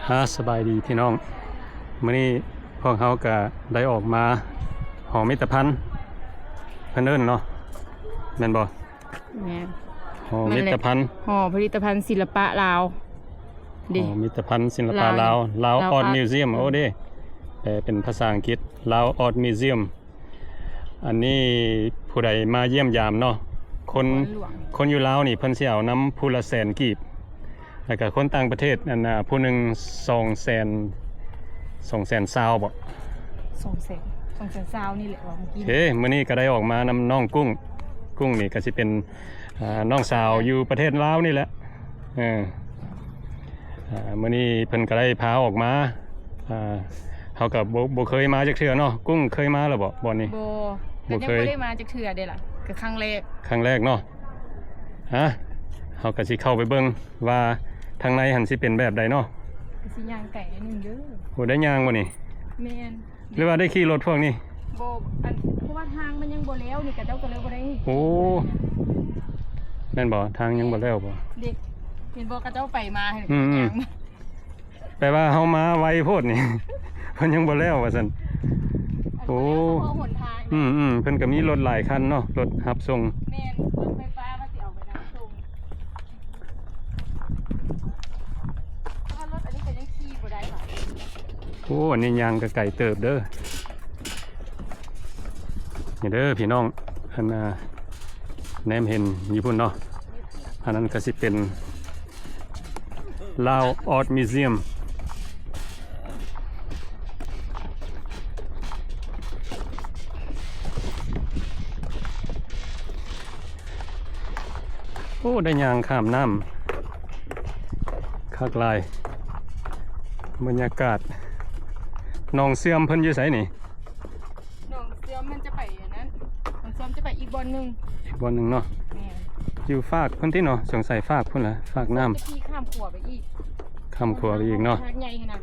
ອາ ສະບາຍດີພີ່ນ້ອງ, ມື້ນີ້ພວກເຮົາກະໄດ້ອອກມາຫໍມິດຕະພັນ ເພິ່ນເອີ້ນເນາະ ແມ່ນບໍ່? ແມ່ນ ຫໍມິດຕະພັນ ແມ່ນແຫຼະ ຫໍຜະລິດຕະພັນສິລະປະລາວເດ້ ຫໍມິດຕະພັນສິລະປະລາວ ລາວ ລາວ ລາວ ອາດ ອາດ ມິວຊຽມ ໂອ້ເດ້ ແປເປັນພາສາອັງກິດ ລາວ ອາດ ມິວຊຽມ. ອັນນີ້ຜູ້ໃດມາຢ້ຽມຢາມເນາະ ຄົນ ຄົນຢູ່ລາວນີ້ເພິ່ນຊິເອົານຳຜູ້ລະແສນກີບ ແລ້ວກະຄົນຕ່າງປະເທດ ອັນ ອາ ຜູ້ໜຶ່ງສອງແສນ ສອງແສນຊາວບໍ? ສອງແສນ ສອງແສນຊາວນີ້ແຫຼະວ່າເມື່ອກີ້. ເຄ ມື້ນີ້ກະໄດ້ອອກມານຳນ້ອງກຸ້ງ ກຸ້ງນີ້ກະຊິເປັນ ອາ ນ້ອງສາວຢູ່ປະເທດລາວນີ້ແຫຼະ ເອີ ອາ ມື້ນີ້ເພິ່ນກະໄດ້ພາອອກມາ ອາ ເຮົາກະບໍ່ ບໍ່ເຄີຍມາຈັກເທື່ອເນາະ. ກຸ້ງເຄີຍມາແລ້ວບໍ ບ່ອນນີ້? ບໍ່ ບໍ່ເຄີຍ ກະຍັງບໍ່ໄດ້ມາຈັກເທື່ອເດ້ລະ ກະຄັ້ງແລກ ຄັ້ງແລກເນາະ. ຮະ ເຮົາກະຊິເຂົ້າໄປເບິ່ງວ່າທາງໃນຫັ້ນຊິເປັນແບບໃດເນາະ. ກະຊິຍ່າງໄກໜ້ອຍໜຶ່ງເດີ. ໂອ້ ໄດ້ຍ່າງບໍນີ້? ແມ່ນ. ຫຼືວ່າໄດ້ຂີ່ລົດພວກນີ້? ບໍ່ ອັນ ເພາະວ່າທາງມັນຍັງບໍ່ແລ້ວນີ້ ເຂົາເຈົ້າກະເລີຍບໍ່ໄດ້. ໂອ້ ແມ່ນບໍ່? ທາງຍັງບໍ່ແລ້ວບໍ່? ເດ້ ເຫັນບໍ່ ເຂົາເຈົ້າໄປມາ ອືມ ແປວ່າເຮົາມາໄວໂພດນີ້ ເພິ່ນຍັງບໍ່ແລ້ວວ່າຊັ້ນ. ອັນ ໂອ້ ບໍ່ແລ້ວສະເພາະຫົນທາງ. ອືມໆ ເພິ່ນກະມີລົດຫຼາຍຄັນເນາະ ລົດຮັບສົ່ງ. ແມ່ນ ລົດໄຟຟ້າວ່າຊິເອົາໄປນຳສົ່ງ. ແຕ່ວ່າລົດອັນນີ້ກະຍັງຂີ່ບໍ່ໄດ້ຫວາ. ໂອ້ ອັນນີ້ຍ່າງກະໄກເຕີບເດີ. ນີ້ເດີພີ່ນ້ອງ ອັນ ອາ ແນມເຫັນຢູ່ພຸ້ນເນາະ ອັນນັ້ນກະຊິເປັນ ລາວ ອາດ ມິວຊຽມ. ໂອ້ ໄດ້ຍ່າງຂ້າມນ້ຳ ຄັກຫຼາຍ ບັນຍາກາດ. ໜອງເຊື່ອມເພິ່ນຢູ່ໃສນີ້? ໜອງເຊື່ອມມັນຈະໄປອັນນັ້ນ ໜອງເຊື່ອມຈະໄປອີກບ່ອນໜຶ່ງ ອີກບ່ອນໜຶ່ງເນາະ. ແມ່ນ ຢູ່ຟາກພຸ້ນຕິເນາະ ສົງໄສຟາກພຸ້ນລະ ຟາກນ້ຳ ຈະຂີ່ຂ້າມຂົວໄປອີກ ຂ້າມຂົວໄປອີກເນາະ ຫາດໃຫຍ່ຫັ້ນນະ.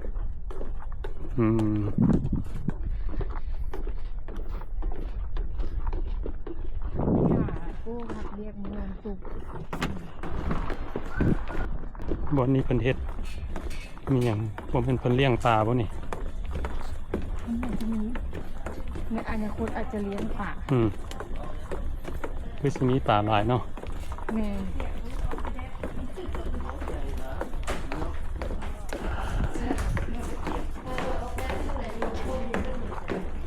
ອືມ ໂອ້ ຮັກວຽກເມືອງສຸກ. ບ່ອນນີ້ເພິ່ນເຮັດມີຫຍັງ? ບໍ່ແມ່ນເພິ່ນລ້ຽງປາບໍ່ນີ້? ມັນອາດຈະມີ ໃນອະນາຄົດອາດຈະລ້ຽງປາ. ອືມ ຄືຊິມີປາຫຼາຍເນາະ. ແມ່ນ.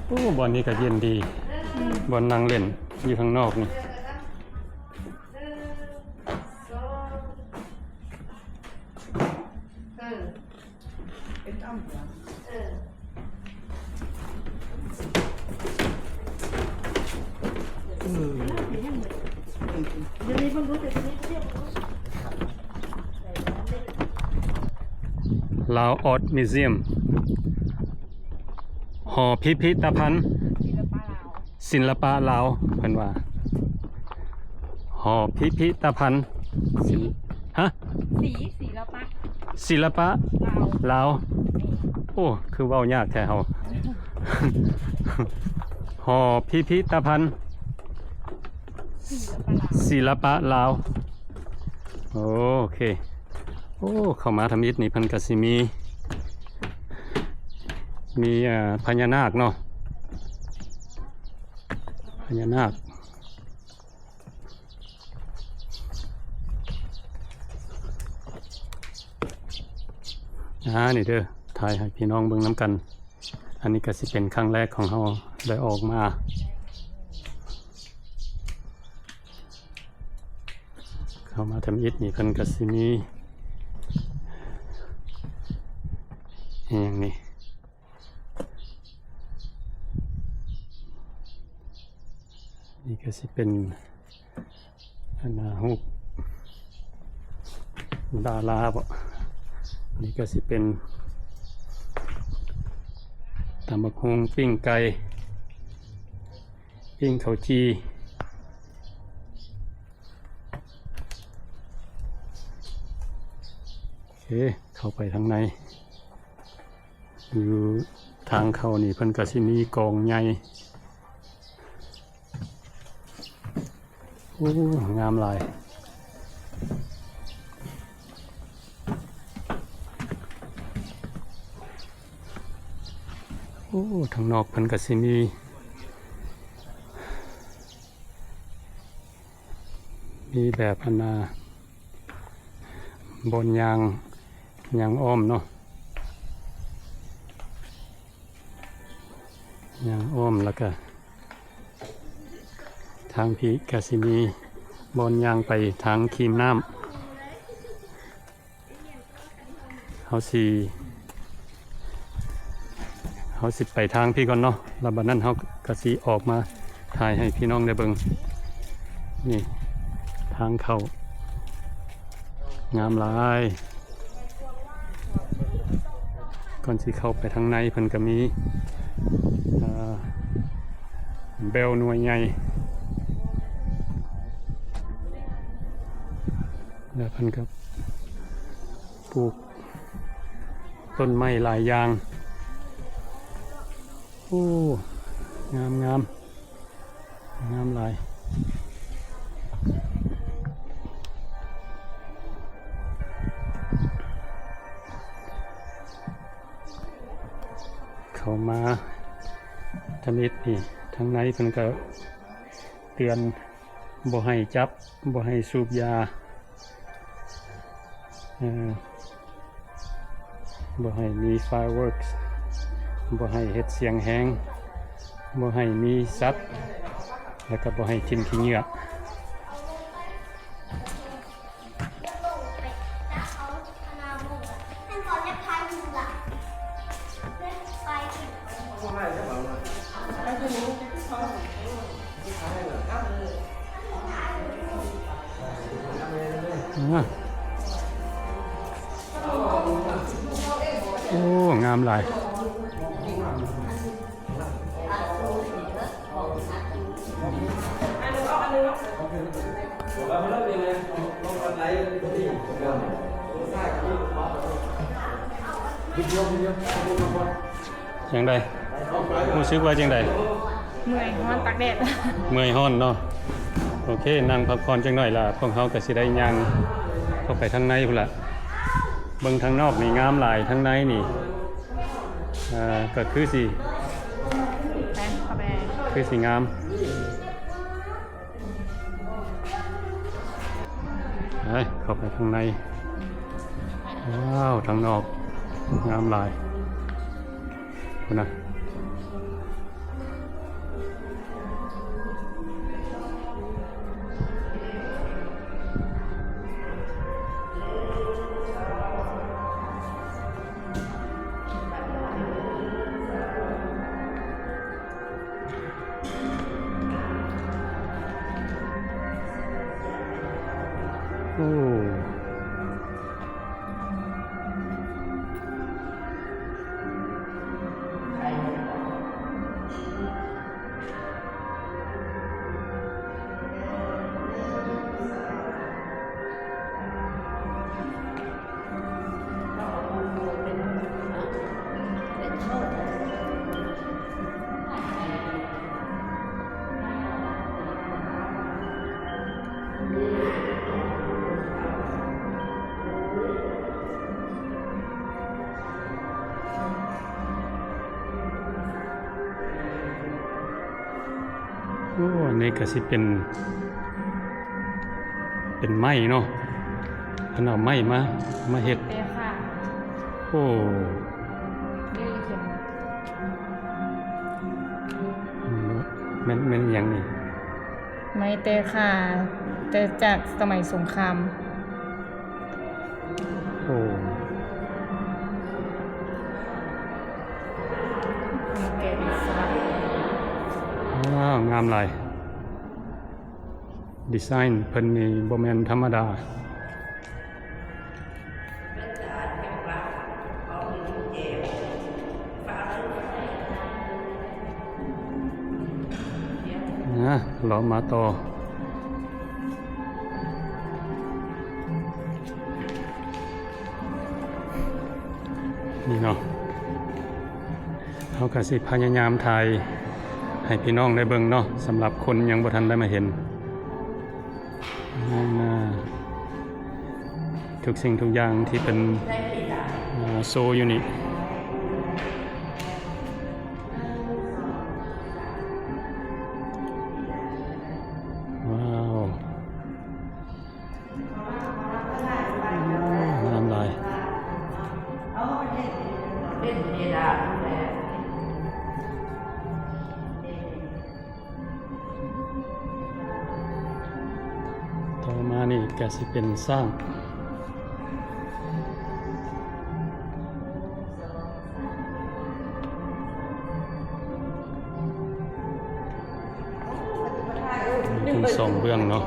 ໂອ້ ບ່ອນນີ້ກະເຢັນດີ ອືມ ບ່ອນນັ່ງຫຼິ້ນຢູ່ຂ້າງນອກນີ້. ລາວ ອາດ ມິວຊຽມ ຫໍພິພິທະພັນ ສິລະປະລາວ ເພິ່ນວ່າ ຫໍພິພິທະພັນ ສິລະ ຮະ? ສີ ສິລະປະ ສິລະປະ ລາວ ລາວ. ແມ່ນ. ໂອ້ ຄືເວົ້າຍາກແທ້ເຮົາ. ຫໍພິພິທະພັນ ສິລະປະລາວ ສິລະປະລາວ. ໂອເຄ. ໂອ້ ເຂົ້າມາທຳອິດນີ້ເພິ່ນກະຊິມີ ມີ ເອີ ພະຍານາກເນາະ ພະຍານາກ. ອາ ນີ້ເດີ ຖ່າຍໃຫ້ພີ່ນ້ອງເບິ່ງນຳກັນ. ອັນນີ້ກະຊິເປັນຄັ້ງແລກຂອງເຮົາໄດ້ອອກມາ. ເຂົ້າມາທຳອິດນີ້ເພິ່ນກະຊິມີອີ່ຫຍັງນີ້ ນີ້ກະຊິເປັນ ອັນນາ ຮູບດາລາບໍ? ນີ້ກະຊິເປັນຕຳບັກຫຸ່ງ ປີ້ງໄກ່ ປີ້ງເຂົ້າຈີ່. ໂອເຄ ເຂົ້າໄປທາງໃນ. ຢູ່ທາງເຂົ້ານີ້ເພິ່ນກະຊິມີກອງໃຫຍ່. ໂອ້ ງາມຫຼາຍ. ໂອ້ ທາງນອກເພິ່ນກະຊິມີ ມີແບບອັນນ່າ ບ່ອນຍ່າງ ຍ່າງອ້ອມເນາະ ຍ່າງອ້ອມ ແລ້ວກະທາງພີ້ກະຊິມີບ່ອນຍ່າງໄປທາງຄີມນ້ຳ. ເຮົາຊິ ເຮົາຊິໄປທາງພີ້ກ່ອນເນາະ ແລ້ວບາດນັ້ນເຮົາກະຊິອອກມາຖ່າຍໃຫ້ພີ່ນ້ອງໄດ້ເບິ່ງ. ນີ້ທາງເຂົ້າ ງາມຫຼາຍ. ກ່ອນຊິເຂົ້າໄປທາງໃນ ເພິ່ນກະມີ ເອີ ແບວໜ່ວຍໃຫຍ່ ແລ້ວເພິ່ນກະ ປູກຕົ້ນໄມ້ຫຼາຍຢ່າງ. ໂອ້ ງາມໆ ງາມຫຼາຍ. ເຂົ້າມາທຳອິດນີ້ ທາງໃນເພິ່ນກະເຕືອນ ບໍ່ໃຫ້ຈັບ ບໍ່ໃຫ້ສູບຢາ ເອີ ບໍ່ໃຫ້ມີ fireworks ບໍ່ໃຫ້ເຮັດສຽງແຮງ ບໍ່ໃຫ້ມີສັດ ແລ້ວກະບໍ່ໃຫ້ຖິ້ມຂີ້ເຫຍື້ອ. ໂອ້ ງາມຫຼາຍ. ຈັ່ງໃດ? ຮູ້ສຶກວ່າຈັ່ງໃດ? ເມື່ອຍ ຮ້ອນ ຕາກແດດ. ເມື່ອຍ ຮ້ອນເນາະ. ໂອເຄ ນັ່ງພັກຜ່ອນຈັກໜ້ອຍລະ ພວກເຮົາກະຊິໄດ້ຍ່າງເຂົ້າໄປທາງໃນພຸ້ນລະ. ເບິ່ງທາງນອກນີ້ງາມຫຼາຍ ທາງໃນນີ້ ເອີ ກະຄືຊິ ໄປ ເຂົ້າໄປ ຄືຊິງາມ. ໄປ ເຂົ້າໄປທາງໃນ. ວ້າວ ທາງນອກງາມຫຼາຍ. ພຸ້ນນະ. ໂອ້. ໂອ້ ອັນນີ້ກະຊິເປັນ ເປັນໄມ້ເນາະ ເພິ່ນເອົາໄມ້ມາ ມາເຮັດ. ແຕ່ຄ່າ. ໂອ້ ແມ່ນ ແມ່ນຫຍັງນີ້? ໄມ້ແຕ່ຄ່າ ແຕ່ຈາກສະໄໝສົງຄາມ. ໂອ້ ວ້າວ ງາມຫຼາຍ. ດີໄຊເພິ່ນນີ້ບໍ່ແມ່ນທຳມະດາ. ນະ ເລາະມາຕໍ່ ນີ້ເນາະ. ເຮົາກະຊິພະຍາຍາມຖ່າຍໃຫ້ພີ່ນ້ອງໄດ້ເບິ່ງເນາະ ສຳລັບຄົນຍັງບໍ່ທັນໄດ້ມາເຫັນ. ອ່າ ທຸກສິ່ງທຸກຢ່າງທີ່ເປັນ ອ່າ ໂຊຢູ່ນີ້. ເປັນເວລາ ຕໍ່ມານີ້ກະຊິເປັນຊ້າງ ມີທັງສອງເບື້ອງເນາະ.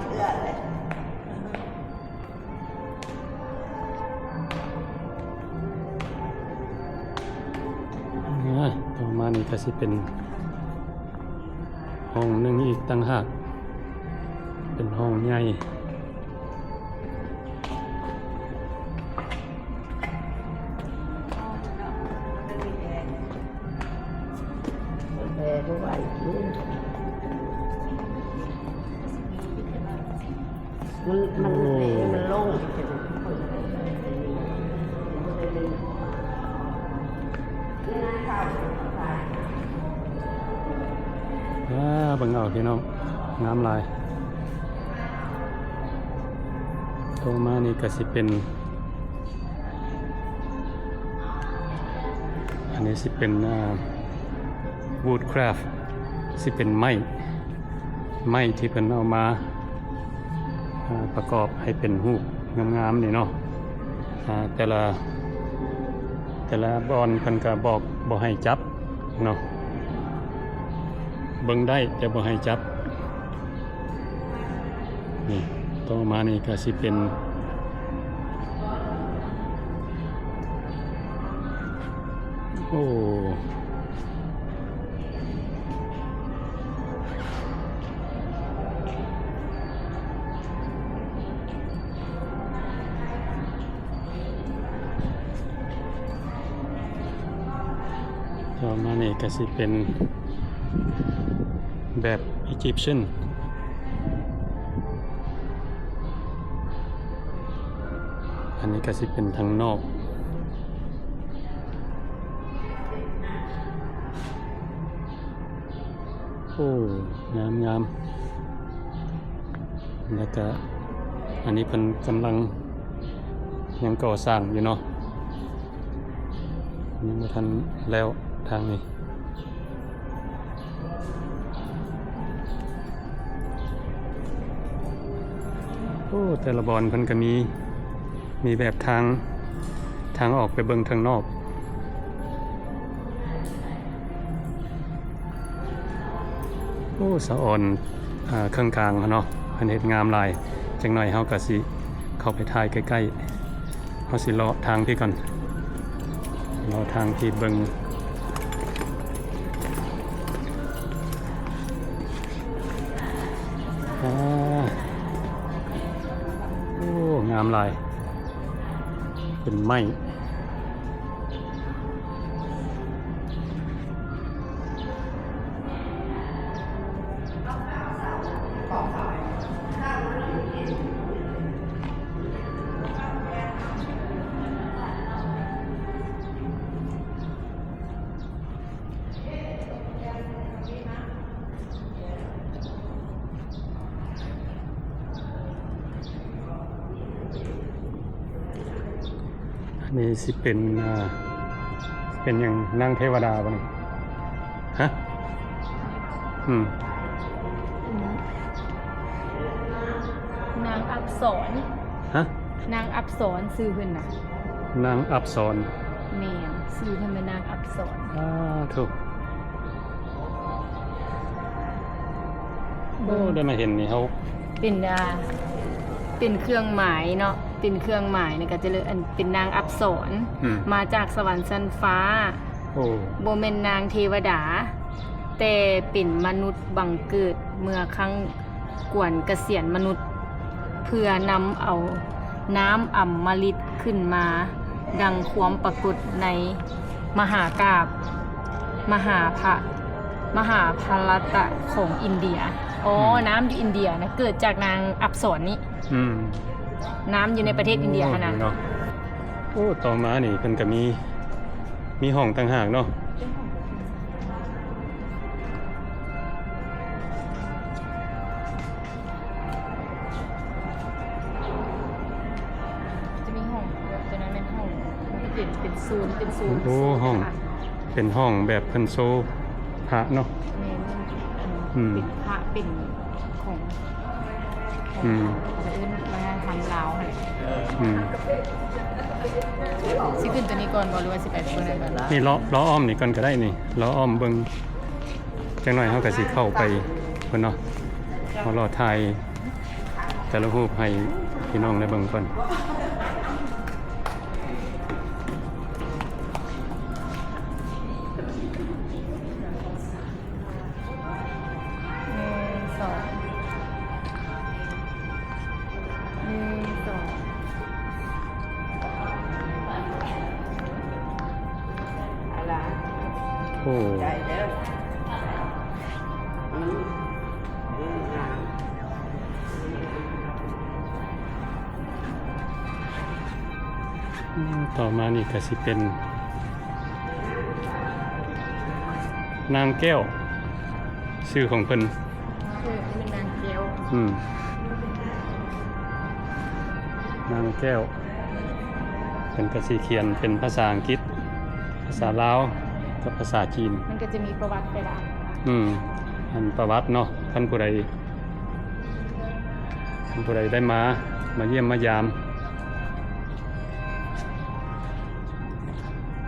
ອາ ຕໍ່ມານີ້ກະຊິເປັນຫ້ອງໜຶ່ງອີກຕ່າງຫາກ ເປັນຫ້ອງໃຫຍ່. ແຕ່ບໍ່ໄຫວ ມັນ ມັນ ໂອ້ ມັນໂລ່ງ. ອາ ເບິ່ງເອົາພີ່ນ້ອງ ງາມຫຼາຍ. ຕໍ່ມານີ້ກະຊິເປັນ ອັນນີ້ຊິເປັນ ອ່າ woodcraft ຊິເປັນໄມ້ ໄມ້ທີ່ເພິ່ນເອົາມາ ອ່າ ປະກອບໃຫ້ເປັນຮູບງາມໆນີ້ເນາະ. ອ່າ ແຕ່ລະ ແຕ່ລະບ່ອນເພິ່ນກະບອກບໍ່ໃຫ້ຈັບເນາະ ເບິ່ງໄດ້ແຕ່ບໍ່ໃຫ້ຈັບ. ນີ້ ຕໍ່ມານີ້ກະຊິເປັນ ໂອ້ ຕໍ່ມານີ້ກະຊິເປັນແບບ Egyptian. ອັນນີ້ກະຊິເປັນທາງນອກ. ໂອ້ ງາມໆ. ແລ້ວກະອັນນີ້ເພິ່ນກຳລັງຍັງກໍ່ສ້າງຢູ່ເນາະ ຍັງບໍ່ທັນແລ້ວທາງນີ້. ໂອ້ ແຕ່ລະບ່ອນເພິ່ນກະມີ ມີແບບທາງ ທາງອອກໄປເບິ່ງທາງນອກ. ໂອ້ ສະອອນ ເອີ ເຄິ່ງກາງເນາະ ເພິ່ນເຮັດງາມຫຼາຍ. ຈັກໜ້ອຍເຮົາກະຊິເຂົ້າໄປຖ່າຍໃກ້ໆ. ເຮົາຊິເລາະທາງພີ້ກ່ອນ ເລາະທາງພີ້ເບິ່ງ. ອາ ໂອ້ ງາມຫຼາຍ ເປັນໄມ້. ອັນນີ້ຊິເປັນ ອ່າ ເປັນຫຍັງ ນາງເທວະດາບໍ່ນີ້? ຮະ? ອືມ ນາງອັບສອນ. ຮະ? ນາງອັບສອນ ຊື່ເພິ່ນນະ ນາງອັບສອນ. ແມ່ນ ຊື່ເພິ່ນແມ່ນນາງອັບສອນ. ສາທຸ. ໂອ້ ໄດ້ມາເຫັນນີ້ເຮົາ ເປັນ ອ່າ ເປັນເຄື່ອງໝາຍເນາະ ເປັນເຄື່ອງໝາຍໃນການຈະເລີນ ອັນ ເປັນນາງອັບສອນ ອືມ ມາຈາກສະຫວັນຊັ້ນຟ້າ. ໂອ້ ບໍ່ແມ່ນນາງເທວະດາ ແຕ່ເປັນມະນຸດບັງເກີດເມື່ອຄັ້ງ ກວນກະສຽນມະນຸດ ເພື່ອນຳເອົານ້ຳອຳມະລິດຂຶ້ນມາ ດັ່ງຄວາມປາກົດໃນມະຫາກາບ ມະຫາພະ ມະຫາພາລະຕະຂອງອິນເດຍ. ອໍ ອືມ ນ້ຳຢູ່ອິນເດຍນະ ເກີດຈາກນາງອັບສອນນີ້. ອືມ ນ້ຳຢູ່ໃນປະເທດອິນເດຍຫັ້ນນະ. ໂອ້ ເນາະ ໂອ້ ຕໍ່ມານີ້ເພິ່ນກະມີ ມີຫ້ອງຕ່າງຫາກເນາະ. ຈະມີຫ້ອງ ໂຕນັ້ນແມ່ນຫ້ອງ ມັນຈະເປັນ ເປັນ ໂຊນ ເປັນໂຊນ ໂອ້ ໂຊນ ຫ້ອງ ເປັນຫ້ອງແບບເພິ່ນໂຊພະເນາະ. ແມ່ນ ອືມ ເປັນພະ ເປັນຂອງ ຂອງ ອືມ ເອີ້ນວັດທະນະທຳລາວຫັ້ນແຫຼະ. ອືມ ຊິຂຶ້ນຕົວນີ້ກ່ອນບໍ່ ຫຼືວ່າຊິໄປຕົວນັ້ນກ່ອນ? ນີ້ ເລາະ ເລາະອ້ອມນີ້ກ່ອນກໍໄດ້ນີ້ ເລາະອ້ອມເບິ່ງຈັກໜ່ອຍ ເຮົາກໍຊິເຂົ້າໄປພຸ້ນເນາະ. ເຮົາລໍຖ່າຍ ແຕ່ລະຮູບໃຫ້ພີ່ນ້ອງໄດ້ເບິ່ງກ່ອນ. ໜຶ່ງ ສອງ ໜຶ່ງ ສອງ ໂອ້ ອືມ ຕໍ່ມານີ້ກະຊິເປັນນາງແກ້ວ ຊື່ຂອງເພິ່ນ ເອີ ເປັນນາງແກ້ວ ອືມ ນາງແກ້ວ ເພິ່ນກະຊິຂຽນເປັນພາສາອັງກິດ ພາສາລາວ ກັບພາສາຈີນ. ມັນກະຈະມີປະຫວັດແຕ່ລະອັນ ອືມ ອັນປະຫວັດເນາະ ຄັນຜູ້ໃດ ຄັນຜູ້ໃດໄດ້ມາ ມາຢ້ຽມມາຢາມ.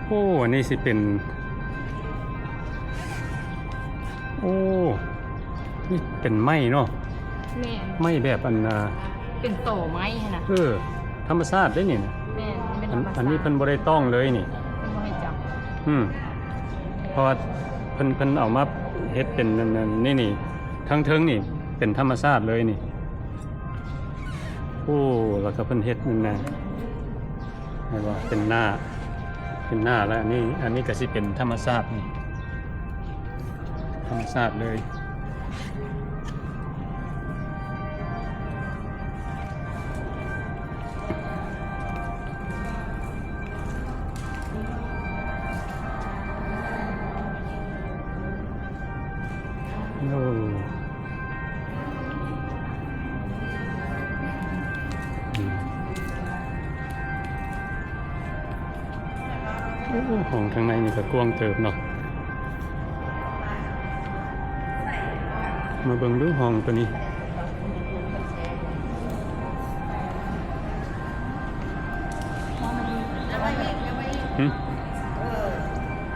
ໂອ້ ອັນນີ້ຊິເປັນ ໂອ້ ນີ້ເປັນໄມ້ເນາະ. ແມ່ນ ໄມ້ແບບອັນ ອ່າ ເປັນຕໍໄມ້ຫັ້ນນະ ເອີ ທຳມະຊາດເດ້ນີ້ນະ. ແມ່ນ ອັນ ອັນນີ້ເພິ່ນບໍ່ໄດ້ຕ້ອງເລີຍນີ້ ເພິ່ນບໍ່ໃຫ້ຈັບ ອືມ ເພາະວ່າເພິ່ນ ເພິ່ນເອົາມາເຮັດເປັນອັນນີ້ ນີ້ ທາງເທິງນີ້ເປັນທຳມະຊາດເລີຍນີ້. ໂອ້ ແລ້ວກໍເພິ່ນເຮັດນັ້ນນະ ແມ່ນບໍ່ ເປັນໜ້າ ເປັນໜ້າ ແລ້ວອັນນີ້ ອັນນີ້ກໍຊິເປັນທຳມະຊາດນີ້ ທຳມະຊາດເລີຍ. ໂອ້ ອືມ ໂອ້ ຫ້ອງທາງໃນນີ້ກໍກວ້າງເຕີບເນາະ. ມາເບິ່ງດູຫ້ອງໂຕນີ້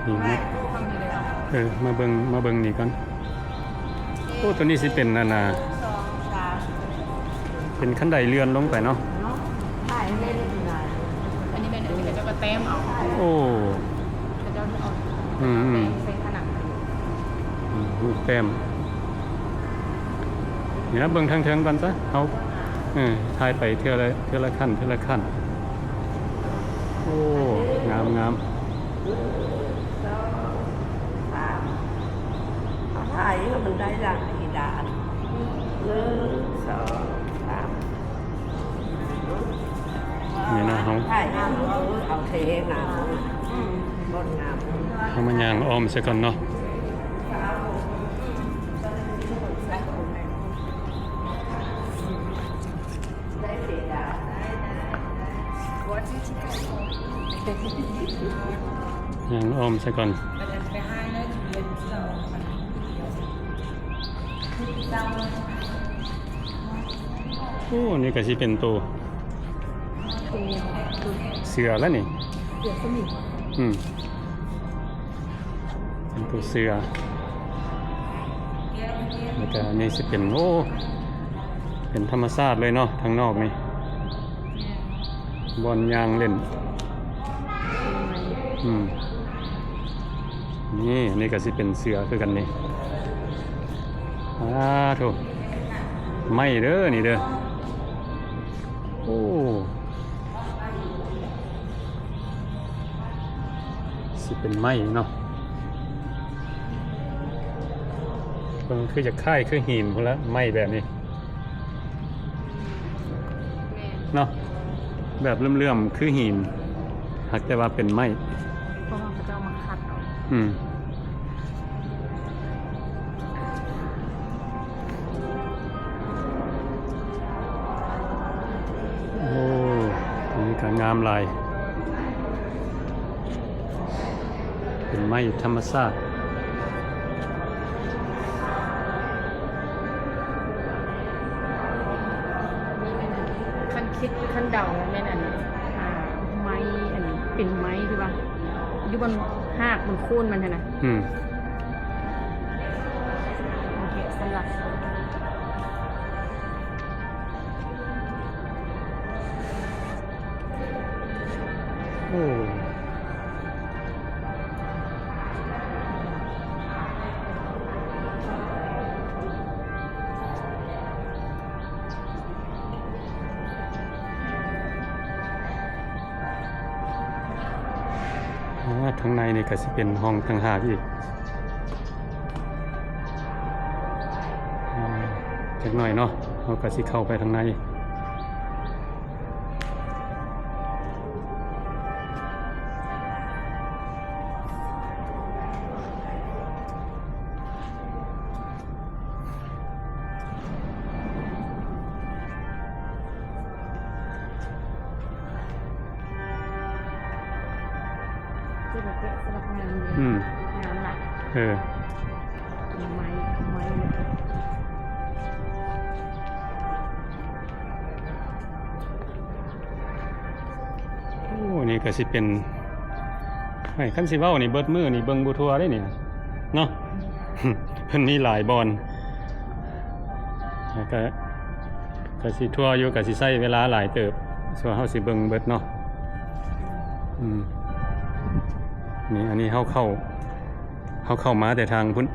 ຫຶ ນີ້ນະ ເອີ ມາເບິ່ງ ມາເບິ່ງນີ້ກ່ອນ. ໂອ້ ໂຕນີ້ຊິເປັນອັນນ່າ ເປັນຄັນໄດເລື່ອນລົງໄປເນາະ. ອັນນີ້ແມ່ນ ອັນນີ້ແມ່ນ ອັນນີ້ເຂົາເຈົ້າກໍແຕ້ມເອົາ. ໂອ້ ເຂົາເຈົ້າເອົາ ອືມ ແຕ້ມໃສ່ຜະໜັງ. ອືມ ຮູບແຕ້ມ. ນີ້ນະ ເບິ່ງທາງເທິງກ່ອນຊະ ເຮົາ ເອີ ຖ່າຍໄປເທື່ອລະ ເທື່ອລະຂັ້ນ ເທື່ອລະຂັ້ນ. ໂອ້ ງາມ ງາມ. ໜຶ່ງ ສອງ ສາມ ເອົາຖ່າຍໃຫ້ມັນໄດ້ຫຼັງອີດານ. ໜຶ່ງ ສອງ ສາມ ນີ້ນະ ເຮົາ ຖ່າຍ ເອົາເທງາມ ອືມ ບົດງາມ. ເຮົາມາຍ່າງອ້ອມຊະກ່ອນເນາະ. ຍ່າງອ້ອມຊະກ່ອນ. ໂອ້ ນີ້ກໍຊິເປັນໂຕ ໂຕ ໂຕເສືອລະນີ້. ເສືອສະໝິງ. ອືມ. ເປັນໂຕເສືອ ແລ້ວກະອັນນີ້ຊິເປັນ ໂອ້ ເປັນທຳມະຊາດເລີຍເນາະ ທາງນອກນີ້ ບ່ອນຍ່າງຫຼິ້ນ. ອືມ ນີ້ ນີ້ກະຊິເປັນເສືອຄືກັນນີ້. ອາ ໂທ້ ໄມ້ເດີ ນີ້ເດີ. ໂອ້ ຊິເປັນໄມ້ເນາະ ເບິ່ງຄືຈະຄ້າຍຄືຫີນພຸ້ນລະ ໄມ້ແບບນີ້ ແມ່ນ ເນາະ ແບບເຫຼື້ອມໆຄືຫີນ ຫາກແຕ່ວ່າເປັນໄມ້ ເພາະວ່າເຂົາເຈົ້າມາຂັດເອົາ. ອືມ. ໂອ້ ອັນນີ້ກໍງາມຫຼາຍ. ເປັນໄມ້ທຳມະຊາດ. ນີ້ແມ່ນ ຄັນຄິດ ຄັນເດົາແມ່ນອັນ ອ່າ ໄມ້ ອັນ ເປັນໄມ້ທີ່ວ່າຢູ່ບົນຮາກ ບົນໂຄນມັນຫັ້ນນະ. ອືມ ໂອເຄ ສຳລັບ ໂອ້ ອ່າ ທາງໃນນີ້ກະຊິເປັນຫ້ອງຕ່າງຫາກອີກ. ອ່າ ຈັກໜ້ອຍເນາະ ເຮົາກະຊິເຂົ້າໄປທາງໃນ. ອືມ ງາມຫຼາຍ ເອີ ໄມ້ ໄມ້ ໂອ້ ນີ້ກະຊິເປັນ ໂອ້ຍ ຄັນຊິເວົ້ານີ້ ເບິດມື້ນີ້ເບິ່ງບໍ່ທົ່ວເດ້ນີ້ເນາະ ເພິ່ນມີຫຼາຍບ່ອນ ແລ້ວກະ ກະຊິທົ່ວຢູ່ ກະຊິໃຊ້ເວລາຫຼາຍເຕີບ ສ່ວນເຮົາຊິເບິ່ງເບິດເນາະ. ອືມ ນີ້ ອັນນີ້ເຮົາເຂົ້າ ເຮົາເຂົ້າມາແຕ່ທາງພຸ້ນ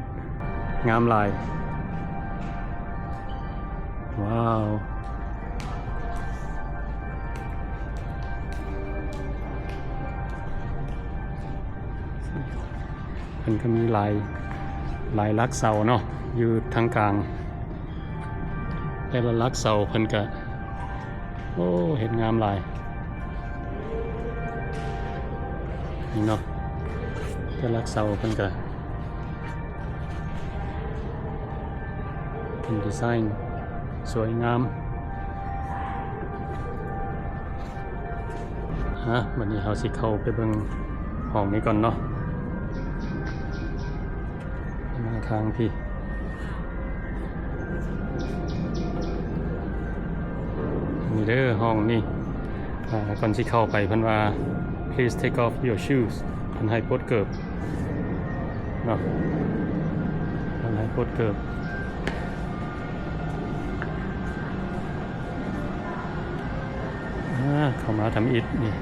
ງາມຫຼາຍ. ວ້າວ ເພິ່ນກະມີຫຼາຍ ຫຼາຍຫຼັກເສົາເນາະ ຢູ່ທາງກາງ ແຕ່ລະຫຼັກເສົາເພິ່ນກະ ໂອ້ ເຮັດງາມຫຼາຍ ນີ້ເນາະ ແຕ່ລະຫຼັກເສົາເພິ່ນກະ ເປັນດີໄຊສວຍງາມ. ຮະ ບັດນີ້ເຮົາຊິເຂົ້າໄປເບິ່ງຫ້ອງນີ້ກ່ອນເນາະ ມາທາງພີ້ ນີ້ເດີ ຫ້ອງນີ້ ອ່າ ກ່ອນຊິເຂົ້າໄປເພິ່ນວ່າ please take off your shoes ເພິ່ນໃຫ້ປົດເກີບເນາະ ເພິ່ນໃຫ້ປົດເກີບ. ອ່າ ເຂົ້າມາທຳອິດນີ້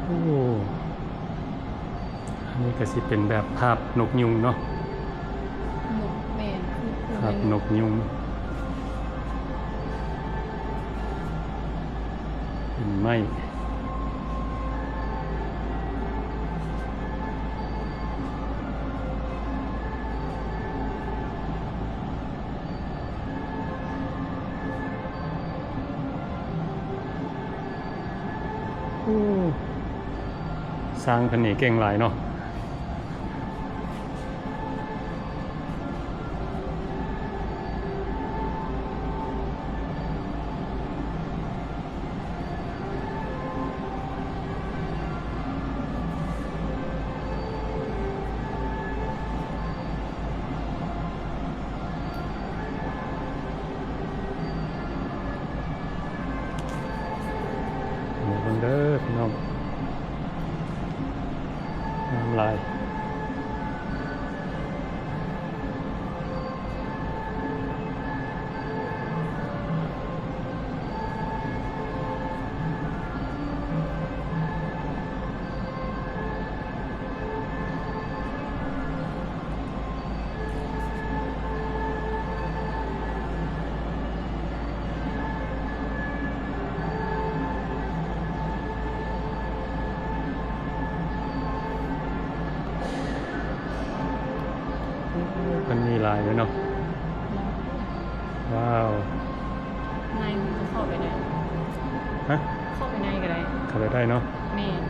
ໂອ້ ອັນນີ້ກະຊິເປັນແບບພາບນົກຍຸງເນາະ ນົກ ແມ່ນ ຄື ຄື ພາບນົກຍຸງ ເປັນໄມ້. ໂອ້ ຊ່າງເພິ່ນນີ້ເກັ່ງຫຼາຍເນາະ. ມາເບິ່ງເດີພີ່ນ້ອງ ງາມຫຼາຍ. ໂ ຫຼາຍເລີຍເນາະ. ວ້າວ ໃນມັນກໍເຂົ້າໄປໄດ້. ຮະ? ເຂົ້າໄປໃນກໍໄດ້. ເຂົ້າໄປໄດ້ເນາະ. ແມ່ນ.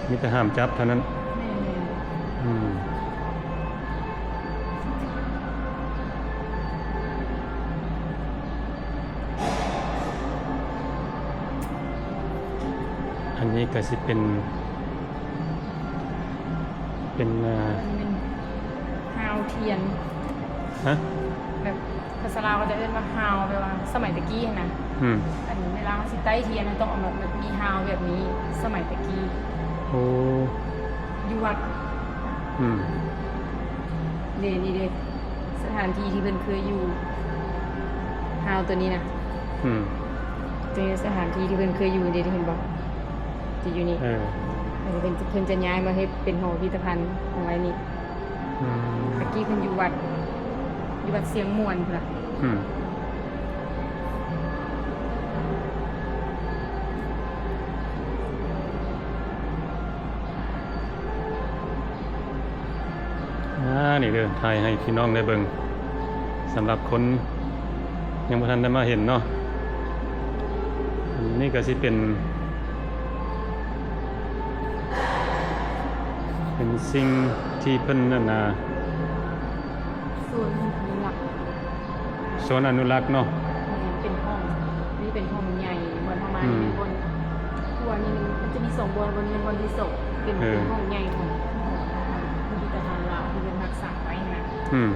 ມີແຕ່ຫ້າມຈັບເທົ່ານັ້ນ. ແມ່ນ. ອືມ. ອັນນີ້ກໍຊິເປັນ ເປັນ ເອີ ເປັນຮາວທຽນ. ຮະ? ແບບພາສາລາວເຂົາຈະເອີ້ນວ່າຮາວ ແບບວ່າສະໄໝແຕ່ກີ້ຫັ້ນນະ. ອືມ. ອັນເວລາເຮົາຊິໄຕ້ທຽນ ເຮົາຕ້ອງເອົາມາແບບມີຮາວແບບນີ້ ສະໄໝແຕ່ກີ້. ໂອ້. ຢູ່ວັດ. ອືມ. ເດ້ ນີ້ເດ້ ສະຖານທີ່ທີ່ເພິ່ນເຄີຍຢູ່ ຮາວໂຕນີ້ນະ. ອືມ. ເປັນສະຖານທີ່ທີ່ເພິ່ນເຄີຍຢູ່ເດ້ ເຫັນບໍ່? ຈະຢູ່ນີ້. ເອີ. ເພິ່ນ ເພິ່ນຈະຍ້າຍມາເຮັດເປັນຫໍພິພິທະພັນເອົາໄວ້ນີ້. ອືມ. ແຕ່ກີ້ເພິ່ນຢູ່ວັດ ຢູ່ວັດຊຽງມ່ວນພຸ້ນລະ. ອືມ. ອ່າ ນີ້ເດີ ຖ່າຍໃຫ້ພີ່ນ້ອງໄດ້ເບິ່ງ ສຳລັບຄົນຍັງບໍ່ທັນໄດ້ມາເຫັນເນາະ. ອັນນີ້ກໍຊິເປັນ ເປັນສິ່ງທີ່ເພິ່ນ ອັນນ່າ ສູນອະນຸລັກ ສວນອະນຸລັກເນາະ. ແມ່ນ ເປັນຫ້ອງ ນີ້ເປັນຫ້ອງໃຫຍ່ ບ່ອນເຮົາມາ ອືມ ນີ້ເປັນບ່ອນຄົວນິດໜຶ່ງ ມັນຈະມີສອງບ່ອນ ບ່ອນນີ້ເປັນບ່ອນທີ່ສອງ ເປັນ ເອີ ເປັນຫ້ອງໃຫຍ່ຂອງພິພິທະພັນລາວທີ່ເພິ່ນຮັກສາໄວ້ນະ. ອືມ.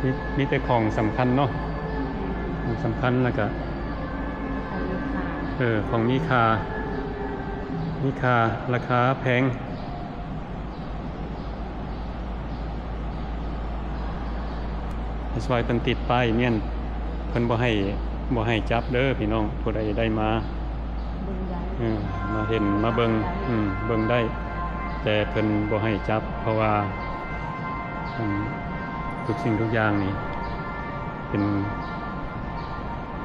ມີ ມີແຕ່ຂອງສຳຄັນເນາະ ຂອງສຳຄັນ ແລ້ວກະ ຂອງມີຄ່າ ເອີ ຂອງມີຄ່າ ມີຄ່າ ລາຄາແພງ. ແຕ່ຊ່ວຍເພິ່ນຕິດປ້າຍແມ່ນເພິ່ນບໍ່ໃຫ້ ບໍ່ໃຫ້ຈັບເດີພີ່ນ້ອງ ຜູ້ໃດໄດ້ມາ ເບິ່ງໄດ້ ເອີ ມາເຫັນ ມາເບິ່ງ ອືມ ເບິ່ງໄດ້ ແຕ່ເພິ່ນບໍ່ໃຫ້ຈັບ ເພາະວ່າ ອັນ ທຸກສິ່ງທຸກຢ່າງນີ້ເປັນ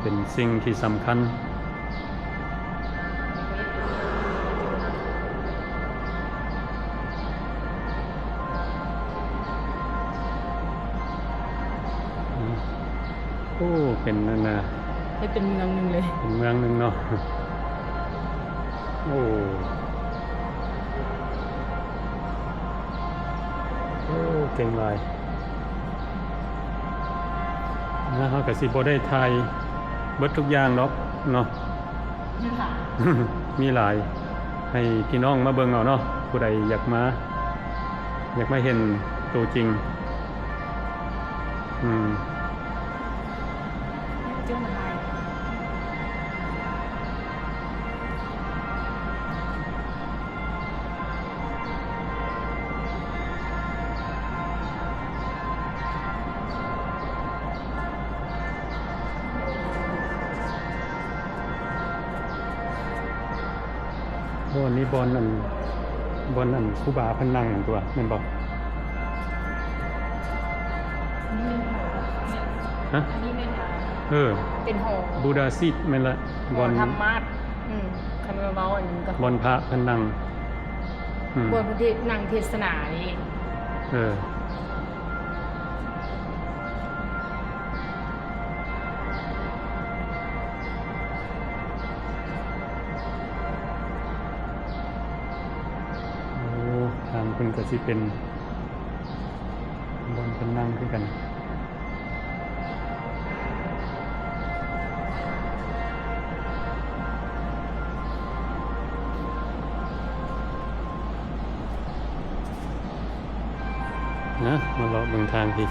ເປັນສິ່ງທີ່ສຳຄັນ. ໂອ້ ເປັນອັນນ່າ ເຮັດເປັນເມືອງໜຶ່ງເລີຍ ເປັນເມືອງໜຶ່ງເນາະ. ໂອ້ ໂອ້ ເກັ່ງຫຼາຍ. ແລ້ວເຮົາກໍຊິບໍ່ໄດ້ຖ່າຍເບິດທຸກຢ່າງດອກເນາະ ມີຫຼາຍ ມີຫຼາຍ ໃຫ້ພີ່ນ້ອງມາເບິ່ງເອົາເນາະ ຜູ້ໃດຢາກມາ ຢາກມາເຫັນໂຕຈິງ. ອືມ. ໂອ້ ອັນນີ້ບ່ອນອັນ ບ່ອນອັນຄູບາເພິ່ນນັ່ງນັ້ນຕົວະ ແມ່ນບໍ່? ຮະ? ອັນນີ້ແມ່ນ ເອີ ເປັນຫໍ ບູດາຊີດ ແມ່ນລະ ຫໍ ບ່ອນທຳມາດ. ອືມ ຄັນວ່າເວົ້າອັນນັ້ນກໍ ບ່ອນພະເພິ່ນນັ່ງ. ອືມ ບ່ອນເພິ່ນເທດ ນັ່ງເທດສະໜານີ້. ເອີ. ໂອ້ ທາງເພິ່ນກໍຊິເປັນບ່ອນເພິ່ນນັ່ງຄືກັນ. ນະ ມາເລາະເບິ່ງທາງພີ້.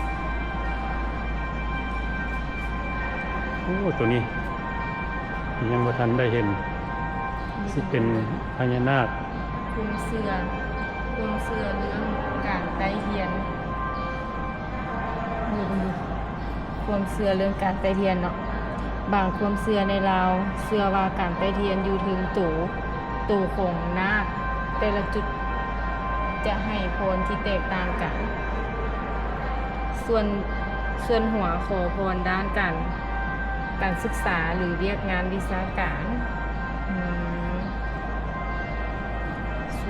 ໂອ້ ໂຕນີ້ຍັງບໍ່ທັນໄດ້ເຫັນ ຊິເປັນພະຍານາກ. ຄວາມເຊື່ອ ຄວາມເຊື່ອເລື່ອງການໄຕ້ທຽນ. ເບິ່ງດູ ຄວາມເຊື່ອເລື່ອງການໄຕ້ທຽນເນາະ. ບາງຄວາມເຊື່ອໃນລາວເຊື່ອວ່າການໄຕ້ທຽນຢູ່ເທິງໂຕ ໂຕຂອງນາກແຕ່ລະຈຸດຈະໃຫ້ພອນທີ່ແຕກຕ່າງກັນ. ສ່ວນ ສ່ວນຫົວຂໍພອນດ້ານການ ການສຶກສາ ຫຼື ວຽກງານວິຊາການ. ອືມ.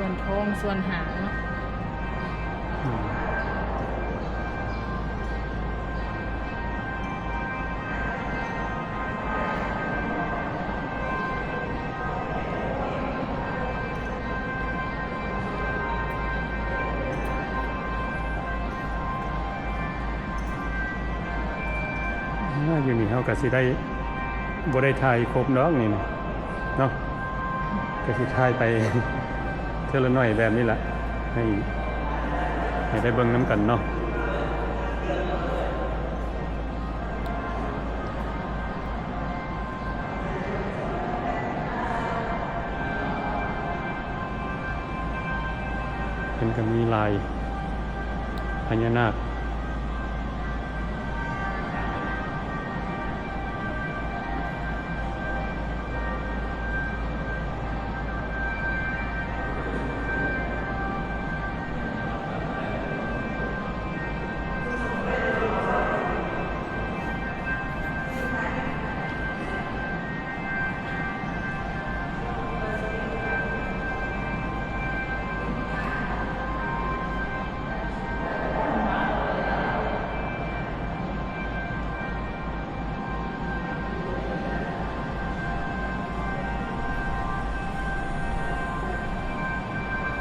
ສ່ວນທ້ອງ ສ່ວນຫາງເນາະ. ອືມ ອາ ຢູ່ນີ້ເຮົາກໍຊິໄດ້ ບໍ່ໄດ້ຖ່າຍຄົບດອກນີ້ນະ ເນາະ ກໍຊິຖ່າຍໄປເທື່ອລະໜ້ອຍແບບນີ້ລະ ໃຫ້ ໃຫ້ໄດ້ເບິ່ງນຳກັນເນາະ. ເພິ່ນກໍມີລາຍພະຍານາກ.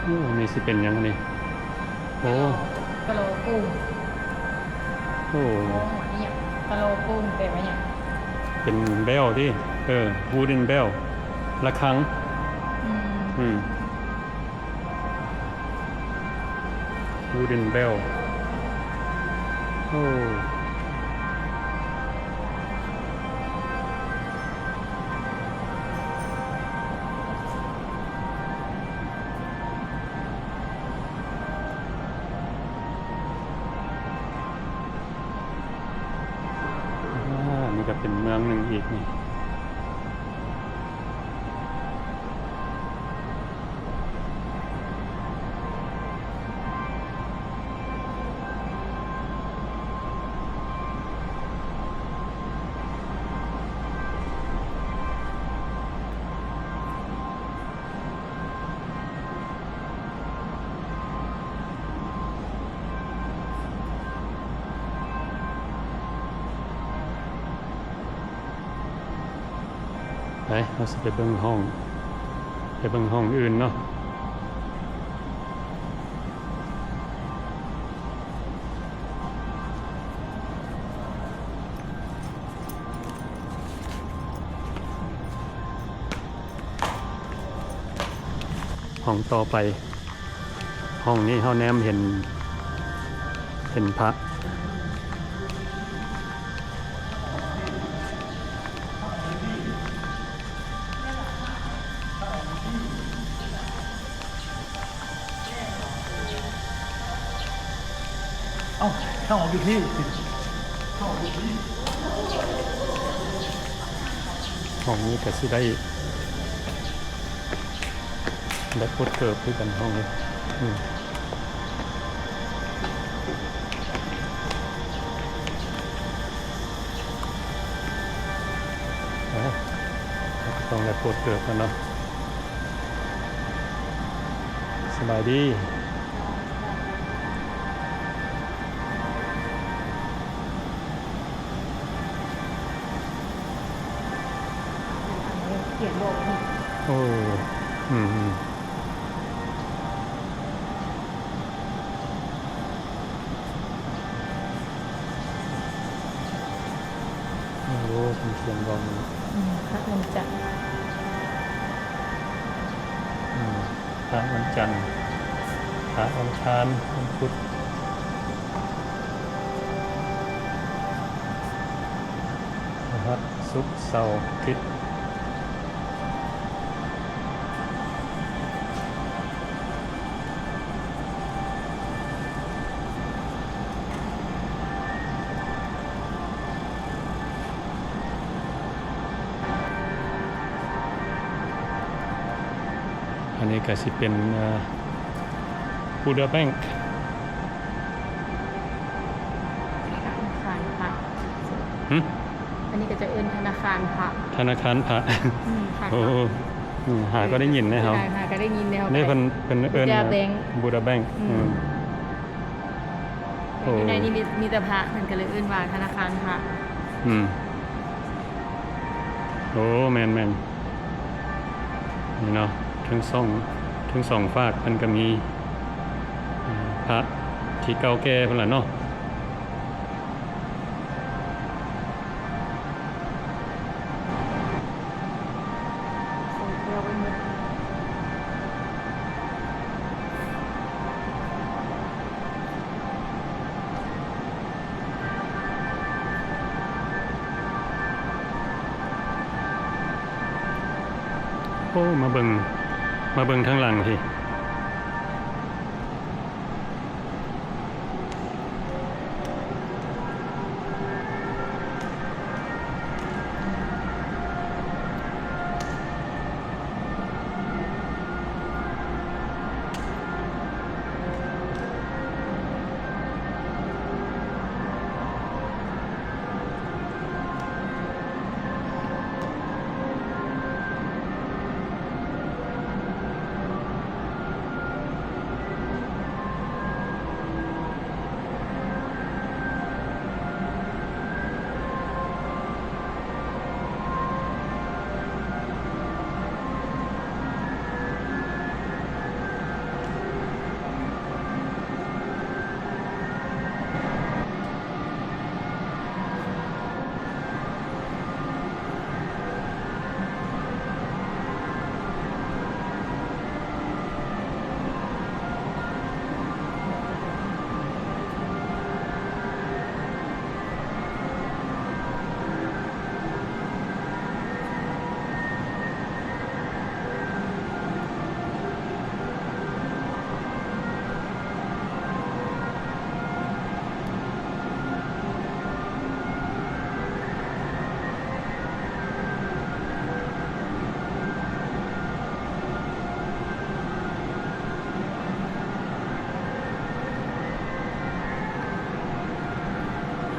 ໂອ້ ນີ້ຊິເປັນຫຍັງນີ້? ໂອ້ ກະລໍກຸ້ງ. ໂອ້ ໂອ້ ອີ່ຫຍັງ? ກະລໍກຸ້ງແປວ່າຫຍັງ? ເປັນແບວຕິ? ເອີ wooden bell ລະຄັງ. ອືມ ອືມ. Wooden bell. ໂອ້ ອາ ນີ້ກໍເປັນເມືອງໜຶ່ງອີກນີ້. ໄປ ເຮົາຊິໄປເບິ່ງຫ້ອງ ໄປເບິ່ງຫ້ອງອື່ນເນາະ. ຫ້ອງຕໍ່ໄປ ຫ້ອງນີ້ເຮົາແນມເຫັນ ເຫັນພະ. ເອົ້າ ທາງອອກຢູ່ພີ້ ຫ້ອງນີ້ກໍຊິໄດ້ ໄດ້ປົດເກີບຄືກັນຫ້ອງນີ້. ອືມ ເອົ້າ ເຮົາກໍຕ້ອງໄດ້ປົດເກີບກັນເນາະ. ສະບາຍດີ. ຂຽນບອກນີ້ ໂອ້ ອືມໆ ໂອ້ ເພິ່ນຂຽນບອກນີ້ ອືມ ພະວັນຈັນ ອືມ ພະວັນຈັນ ພະອັງຄານ ວັນພຸດ ພະຫັດ ສຸກ ເສົາ ອາທິດ. ອັນນີ້ກໍຊິເປັນ ເອີ Buddha Bank. ທະນາຄານພະ ຫຶ? ອັນນີ້ກໍຈະເອີ້ນທະນາຄານພະ ທະນາຄານພະ. ອືມ ໂອ້. ອືມ ຫາກໍໄດ້ຍິນເດ້ເຮົາ ຫາກໍໄດ້ຍິນເດ້ເຮົາ ເດ້ ເພິ່ນ ເພິ່ນເອີ້ນ Buddha Bank Buddha Bank ອືມ ອືມ ໂອ້ ຢູ່ໃນນີ້ມີ ມີແຕ່ພະ ເພິ່ນກໍເລີຍເອີ້ນວ່າທະນາຄານພະ ອືມ ໂອ້ ແມ່ນໆ ນີ້ເນາະ ທັງສອງ ທັງສອງຟາກເພິ່ນກໍມີ ອາ ພະທີ່ເກົ່າແກ່ພຸ້ນລະເນາະ. ໂອ້ ມາເບິ່ງ ມາເບິ່ງທາງຫຼັງພີ້.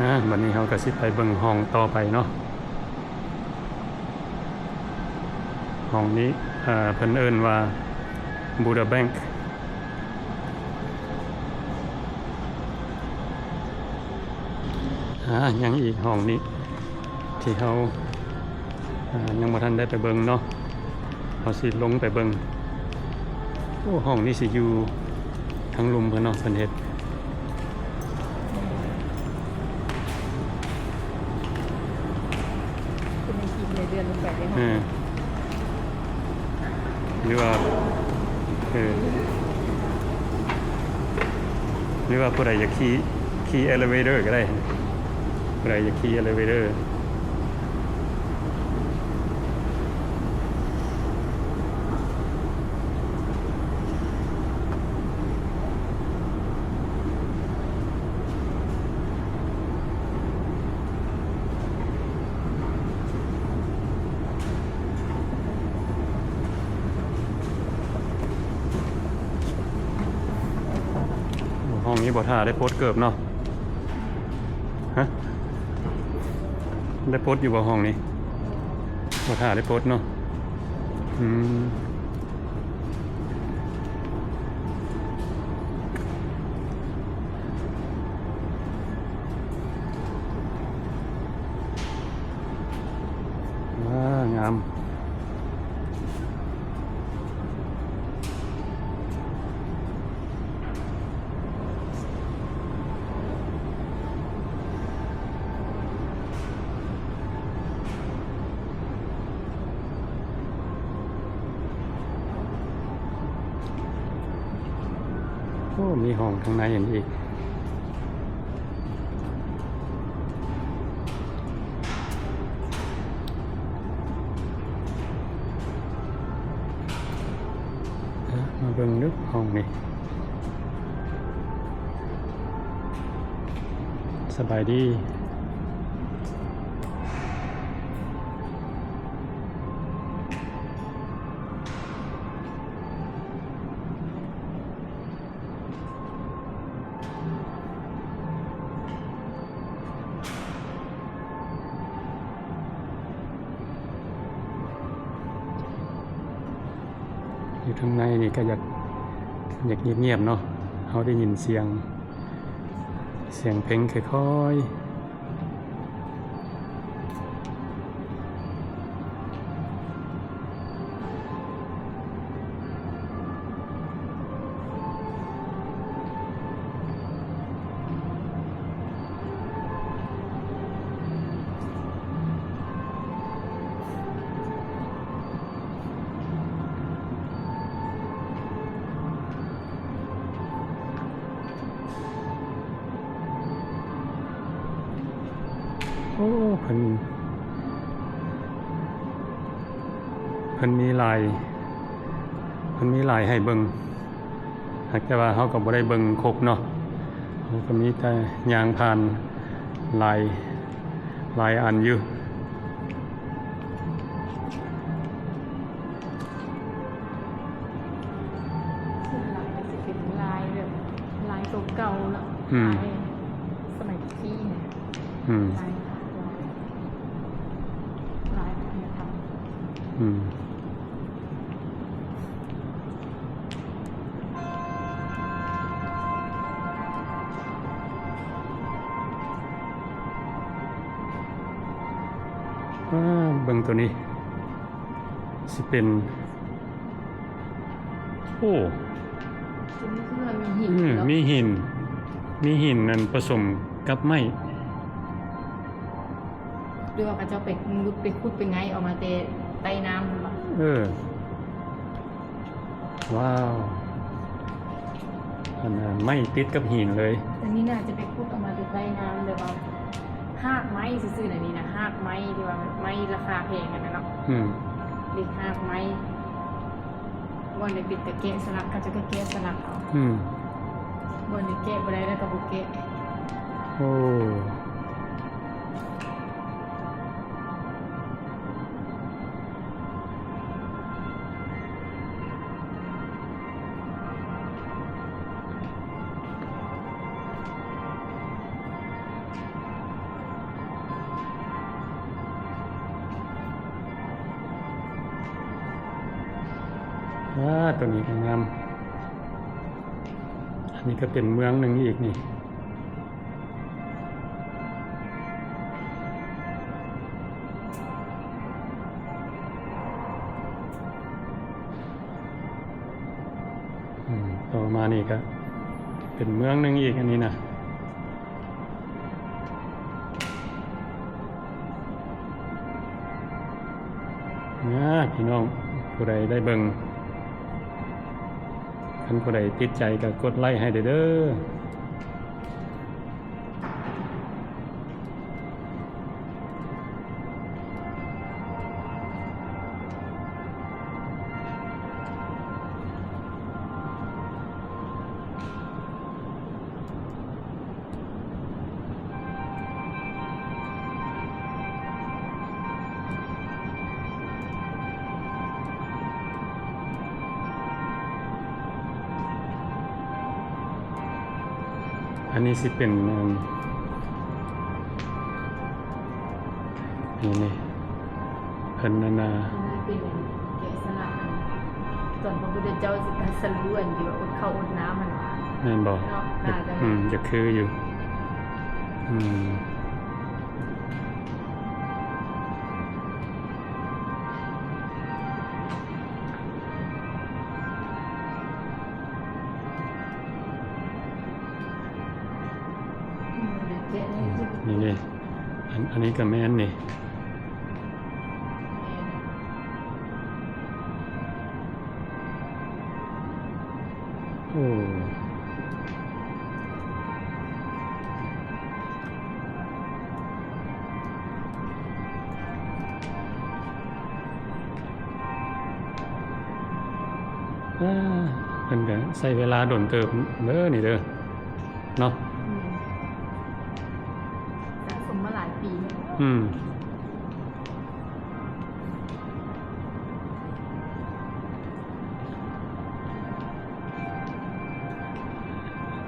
ອາ ບັດນີ້ເຮົາກໍຊິໄປເບິ່ງຫ້ອງຕໍ່ໄປເນາະ. ຫ້ອງນີ້ ເອີ ເພິ່ນເອີ້ນວ່າ Buddha Bank. ອາ ຍັງອີກຫ້ອງນີ້ທີ່ເຮົາ ອາ ຍັງບໍ່ທັນໄດ້ໄປເບິ່ງເນາະ. ເຮົາຊິລົງໄປເບິ່ງ. ໂອ້ ຫ້ອງນີ້ຊິຢູ່ທາງລຸ່ມເພິ່ນເນາະ ເພິ່ນເຮັດ ເປັນໃນຄລິບໃນເດືອນລົງໄປເດ້ ເອີ ຫຼືວ່າ ເອີ ຫຼືວ່າຜູ້ໃດຢາກຂີ່ ຂີ່ elevator ກໍໄດ້ ຜູ້ໃດຢາກຂີ່ elevator. ຫ້ອງນີ້ບໍ່ຖ້າໄດ້ປົດເກີບເນາະ. ຮະ ໄດ້ປົດຢູ່ບໍ່ຫ້ອງນີ້? ບໍ່ຖ້າໄດ້ປົດເນາະ. ອືມ ວ້າ ງາມ. ໂອ້ ມີຫ້ອງທາງໃນອີກ. ມາເບິ່ງເດີ້ ຫ້ອງນີ້. ສະບາຍດີ. ໂ ທາງໃນນີ້ກໍຢາກ ຢາກງຽບໆເນາະ, ເຮົາໄດ້ຍິນສຽງ ສຽງເພງຄ່ອຍໆ. ໂອ້ ເພິ່ນ ເພິ່ນມີຫຼາຍ ເພິ່ນມີຫຼາຍໃຫ້ເບິ່ງ, ຫາກແຕ່ວ່າເຮົາກໍບໍ່ໄດ້ເບິ່ງຄົບເນາະ, ເຮົາກໍມີແຕ່ຍ່າງຜ່ານຫຼາຍ ຫຼາຍອັນຢູ່. ສ່ວນຫຼາຍກໍຊິເປັນລາຍແບບລາຍເກົ່າໆເນາະ, ອືມ ລາຍສະໄໝຕະກີ້ນະ, ອືມ ລາຍ ລາຍວັດທະນະທຳ ອືມ. ອາ ເບິ່ງໂຕນີ້ ຊິເປັນ ໂອ້ ໂຕນີ້ຄືວ່າມີຫີນ ອືມ ເນາະ ມີຫີນ ມີຫີນນັ້ນປະສົມກັບໄມ້ ຫຼືວ່າເຂົາເຈົ້າໄປງຸດໄປຂຸດໄປໄງອອກມາແຕ່ໃຕ້ນ້ຳພຸ້ນບໍ? ເອີ ວ້າວ ອັນນັ້ນໄມ້ຕິດກັບຫີນເລີຍ. ອັນນີ້ໜ້າຈະໄປຂຸດອອກມາແຕ່ໃຕ້ນ້ຳ ແບບວ່າຮາກໄມ້ຊື່ໆນະ, ນີ້ນະ ຮາກໄມ້ທີ່ວ່າໄມ້ລາຄາແພງຫັ້ນນະເນາະ. ອືມ ເດັກຮາກໄມ້ ບ່ອນໃດເປັນຕາແກະສະຫຼັກ ເຂົາເຈົ້າກໍແກະສະຫຼັກເອົາ. ອືມ ບ່ອນໃດແກະບໍ່ໄດ້ແລ້ວກໍບໍ່ແກະ. ໂອ້. ວ້າ ຕົວນີ້ກໍງາມ. ອັນນີ້ກໍເປັນເມືອງໜຶ່ງອີກນີ້. ອືມ ຕໍ່ມານີ້ກໍເປັນເມືອງໜຶ່ງອີກ ອັນນີ້ນະ. ນະ ພີ່ນ້ອງ ຜູ້ໃດໄດ້ເບິ່ງ ຄັນຜູ້ໃດຕິດໃຈກໍກົດໄລ້ໃຫ້ເດີ້. ອັນນີ້ຊິເປັນ ອັນ ນີ້ ນີ້ ເພິ່ນອັນນ່າ ອັນນີ້ເປັນແກະສະຫຼັກ ອັນ ຕອນພະພຸດທະເຈົ້າຊິຕັດສະຮູ້ ອັນທີ່ວ່າອົດເຂົ້າອົດນ້ຳຫັ້ນຫວາ? ແມ່ນບໍ່? ເນາະ ໜ້າຈະ ອືມ ຈະຄືຢູ່. ອືມ. ນີ້ເດ້ ອັນ ອັນນີ້ກໍແມ່ນນີ້. ໂອ້ ອ່າ ເພິ່ນກໍໃຊ້ເວລາດົນເຕີບເດີ້ນີ້ເດີ້ ເນາະ. ອືມ ສະສົມມາຫຼາຍປີ. ອືມ.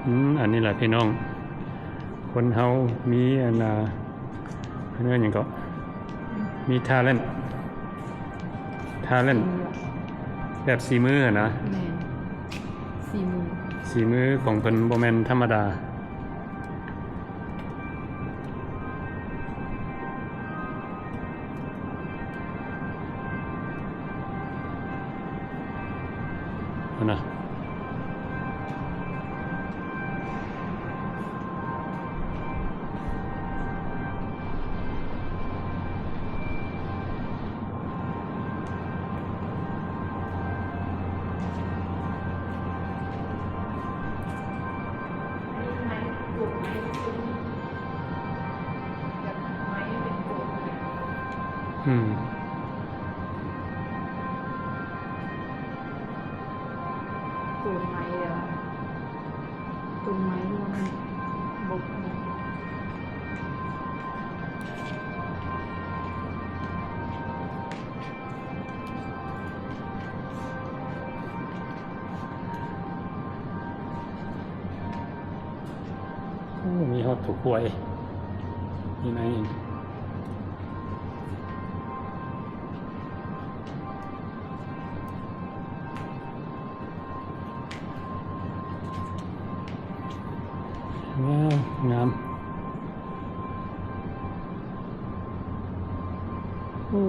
ອືມ ອັນນີ້ແຫຼະພີ່ນ້ອງ ຄົນເຮົາມີອັນນ່າ ເອີ້ນຫຍັງເກາະ ມີ talent talent ອືມ ແບບສີມືຫັ້ນນະ. ແມ່ນ ສີມື ສີມືຂອງເພິ່ນບໍ່ແມ່ນທຳມະດາ. ຫັ້ນນະ. ອືມ. ໂກນໄມ້ແລ້ວ ໂກນໄມ້ ຫຼືວ່າມັນບົກ. ໂອ້ ມີຮອດຖົ່ວກວຍຢູ່ໃນ. ງາມ ງາມ. ໂອ້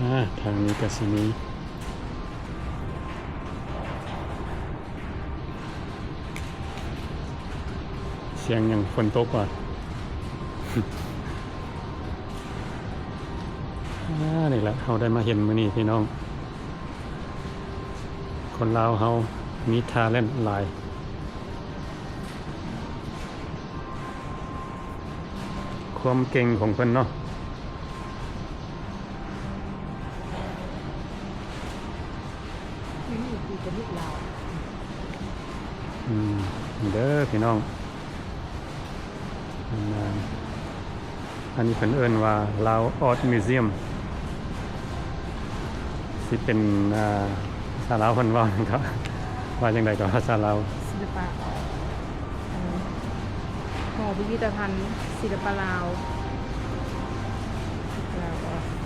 ອາ ທາງນີ້ກະຊິມີ ສຽງຫຍັງ? ຝົນຕົກຫວາ? ອາ ນີ້ແຫຼະ ເຮົາໄດ້ມາເຫັນມື້ນີ້ພີ່ນ້ອງ. ຄົນລາວເຮົາມີ talent ຫຼາຍ. ຄວາມເກັ່ງຂອງເພິ່ນເນາະ. ອືມ ເດີພີ່ນ້ອງ. ອັນນີ້ເພິ່ນເອີ້ນວ່າ Lao Art Museum ຊິເປັນ ອ່າ ພາສາລາວເພິ່ນເວົ້າຫຍັງເກາະ ວ່າຈັ່ງໃດເກາະພາສາລາວ? ສິລະປະ ຫໍພິພິທະພັນສິລະປະລາວ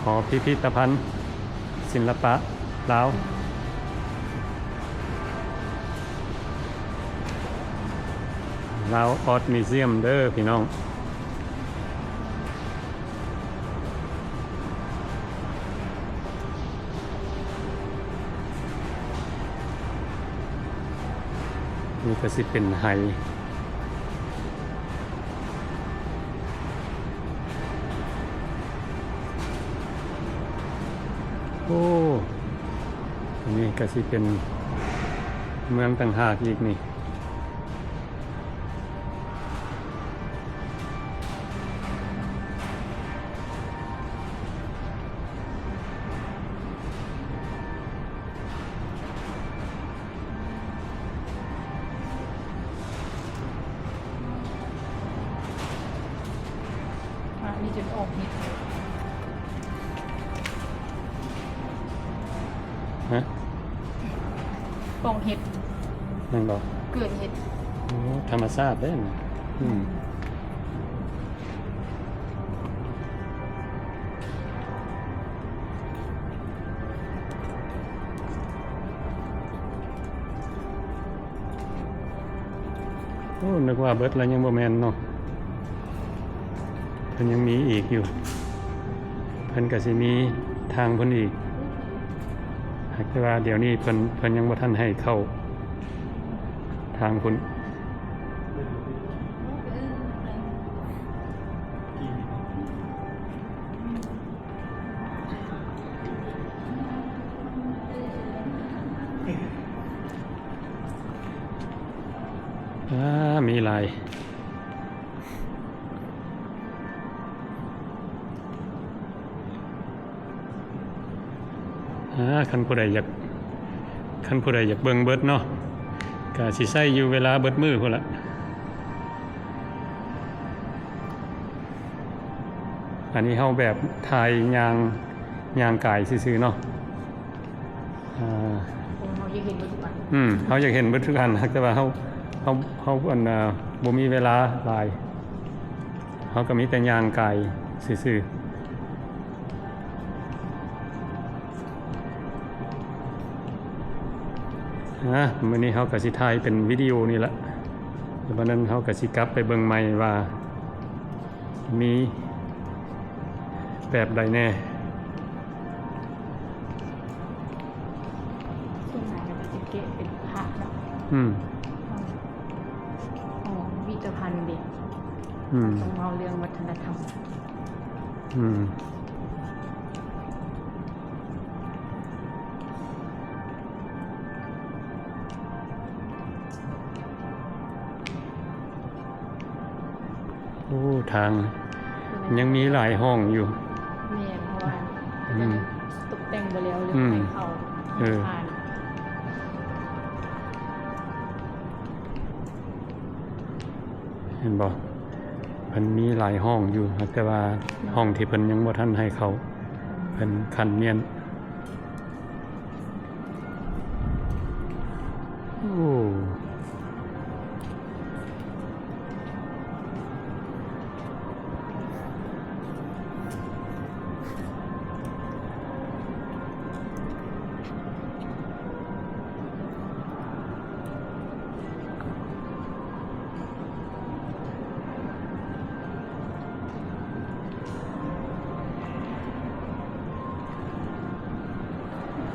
ຫໍພິພິທະພັນສິລະປະລາວ. Lao Art Museum ເດີພີ່ນ້ອງ. ນີ້ກະຊິເປັນໄຫ. ໂອ້ ອັນນີ້ກະຊິເປັນເມືອງຕ່າງຫາກອີກນີ້. ອັນນີ້ຈົນອອກເຫັດ ຮະ? ອອກເຫັດ ແມ່ນບໍ່? ເກີດເຫັດ. ໂອ້ ທຳມະຊາດເດ້. ອືມ. ໂອ້ ນຶກວ່າເບິດແລ້ວ ຍັງບໍ່ແມ່ນເນາະ. ເພິ່ນຍັງມີອີກຢູ່. ເພິ່ນກະຊິມີທາງພຸ້ນອີກ. ຫາກແຕ່ວ່າດຽວນີ້ເພິ່ນ ເພິ່ນຍັງບໍ່ທັນໃຫ້ເຂົ້າທາງພຸ້ນ. ອາ ມີຫຼາຍ. ອາ ຄັນຜູ້ໃດຢາກ ຄັນຜູ້ໃດຢາກເບິ່ງເບິດເນາະ ກະຊິໃຊ້ຢູ່ເວລາເບິດມື້ພຸ້ນລະ. ອັນນີ້ເຮົາແບບຖ່າຍຍ່າງ ຍ່າງກາຍຊື່ໆເນາະ. ເອີ ເຮົາຢາກເຫັນເບິດທຸກອັນ ອືມ ເຮົາຢາກເຫັນເບິດທຸກອັນ ແຕ່ວ່າເຮົາ ເຮົາ ເຮົາ ອັນ ບໍ່ມີເວລາຫຼາຍ ເຮົາກໍມີແຕ່ຍ່າງກາຍຊື່ໆ. ອາ ມື້ນີ້ເຮົາກໍຊິຖ່າຍເປັນວິດີໂອນີ້ລະ ແລ້ວບັດນັ້ນເຮົາກໍຊິກັບໄປເບິ່ງໃໝ່ວ່າມີແບບໃດແດ່. ສ່ວນຫຼາຍກໍຈະເກັບເປັນພະເນາະ ອືມ ຂອງພິພິທະພັນເດ ອືມ ຕ້ອງເວົ້າເລື່ອງວັດທະນະທຳ ອືມ. ໂອ້ ທາງຍັງມີຫຼາຍຫ້ອງຢູ່ ແມ່ນ ເພາະວ່າ ອືມ ຕົກແຕ່ງບໍ່ແລ້ວ ເລື່ອງ ອືມ ໃຫ້ເຂົ້າ ເອີ ເຫັນບໍ່ ເພິ່ນມີຫຼາຍຫ້ອງຢູ່ ແຕ່ວ່າຫ້ອງທີ່ເພິ່ນຍັງບໍ່ທັນໃຫ້ເຂົ້າ ເພິ່ນຄັນມ້ຽນ. ໂອ້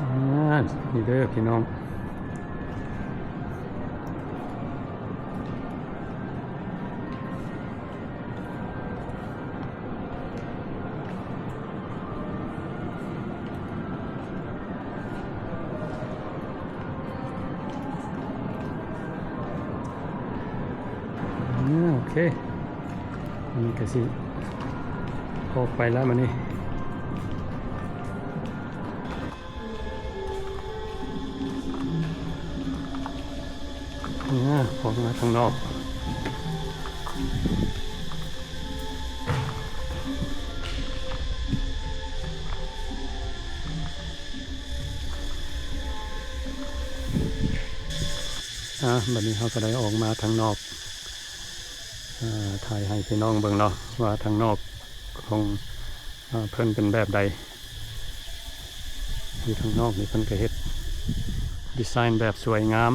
ອ່າ ນີ້ເດີພີ່ນ້ອງ. ອືມ ໂອເຄ ອັນນີ້ກະຊິອອກໄປລະມື້ນີ້. ອາ ອອກມາທາງນອກ. ອາ ບັດນີ້ເຮົາກໍໄດ້ອອກມາທາງນອກ. ເອີ ຖ່າຍໃຫ້ພີ່ນ້ອງເບິ່ງເນາະ ວ່າທາງນອກຂອງ ເອີ ເພິ່ນເປັນແບບໃດ. ຢູ່ທາງນອກນີ້ເພິ່ນກໍເຮັດດີໄຊນແບບສວຍງາມ.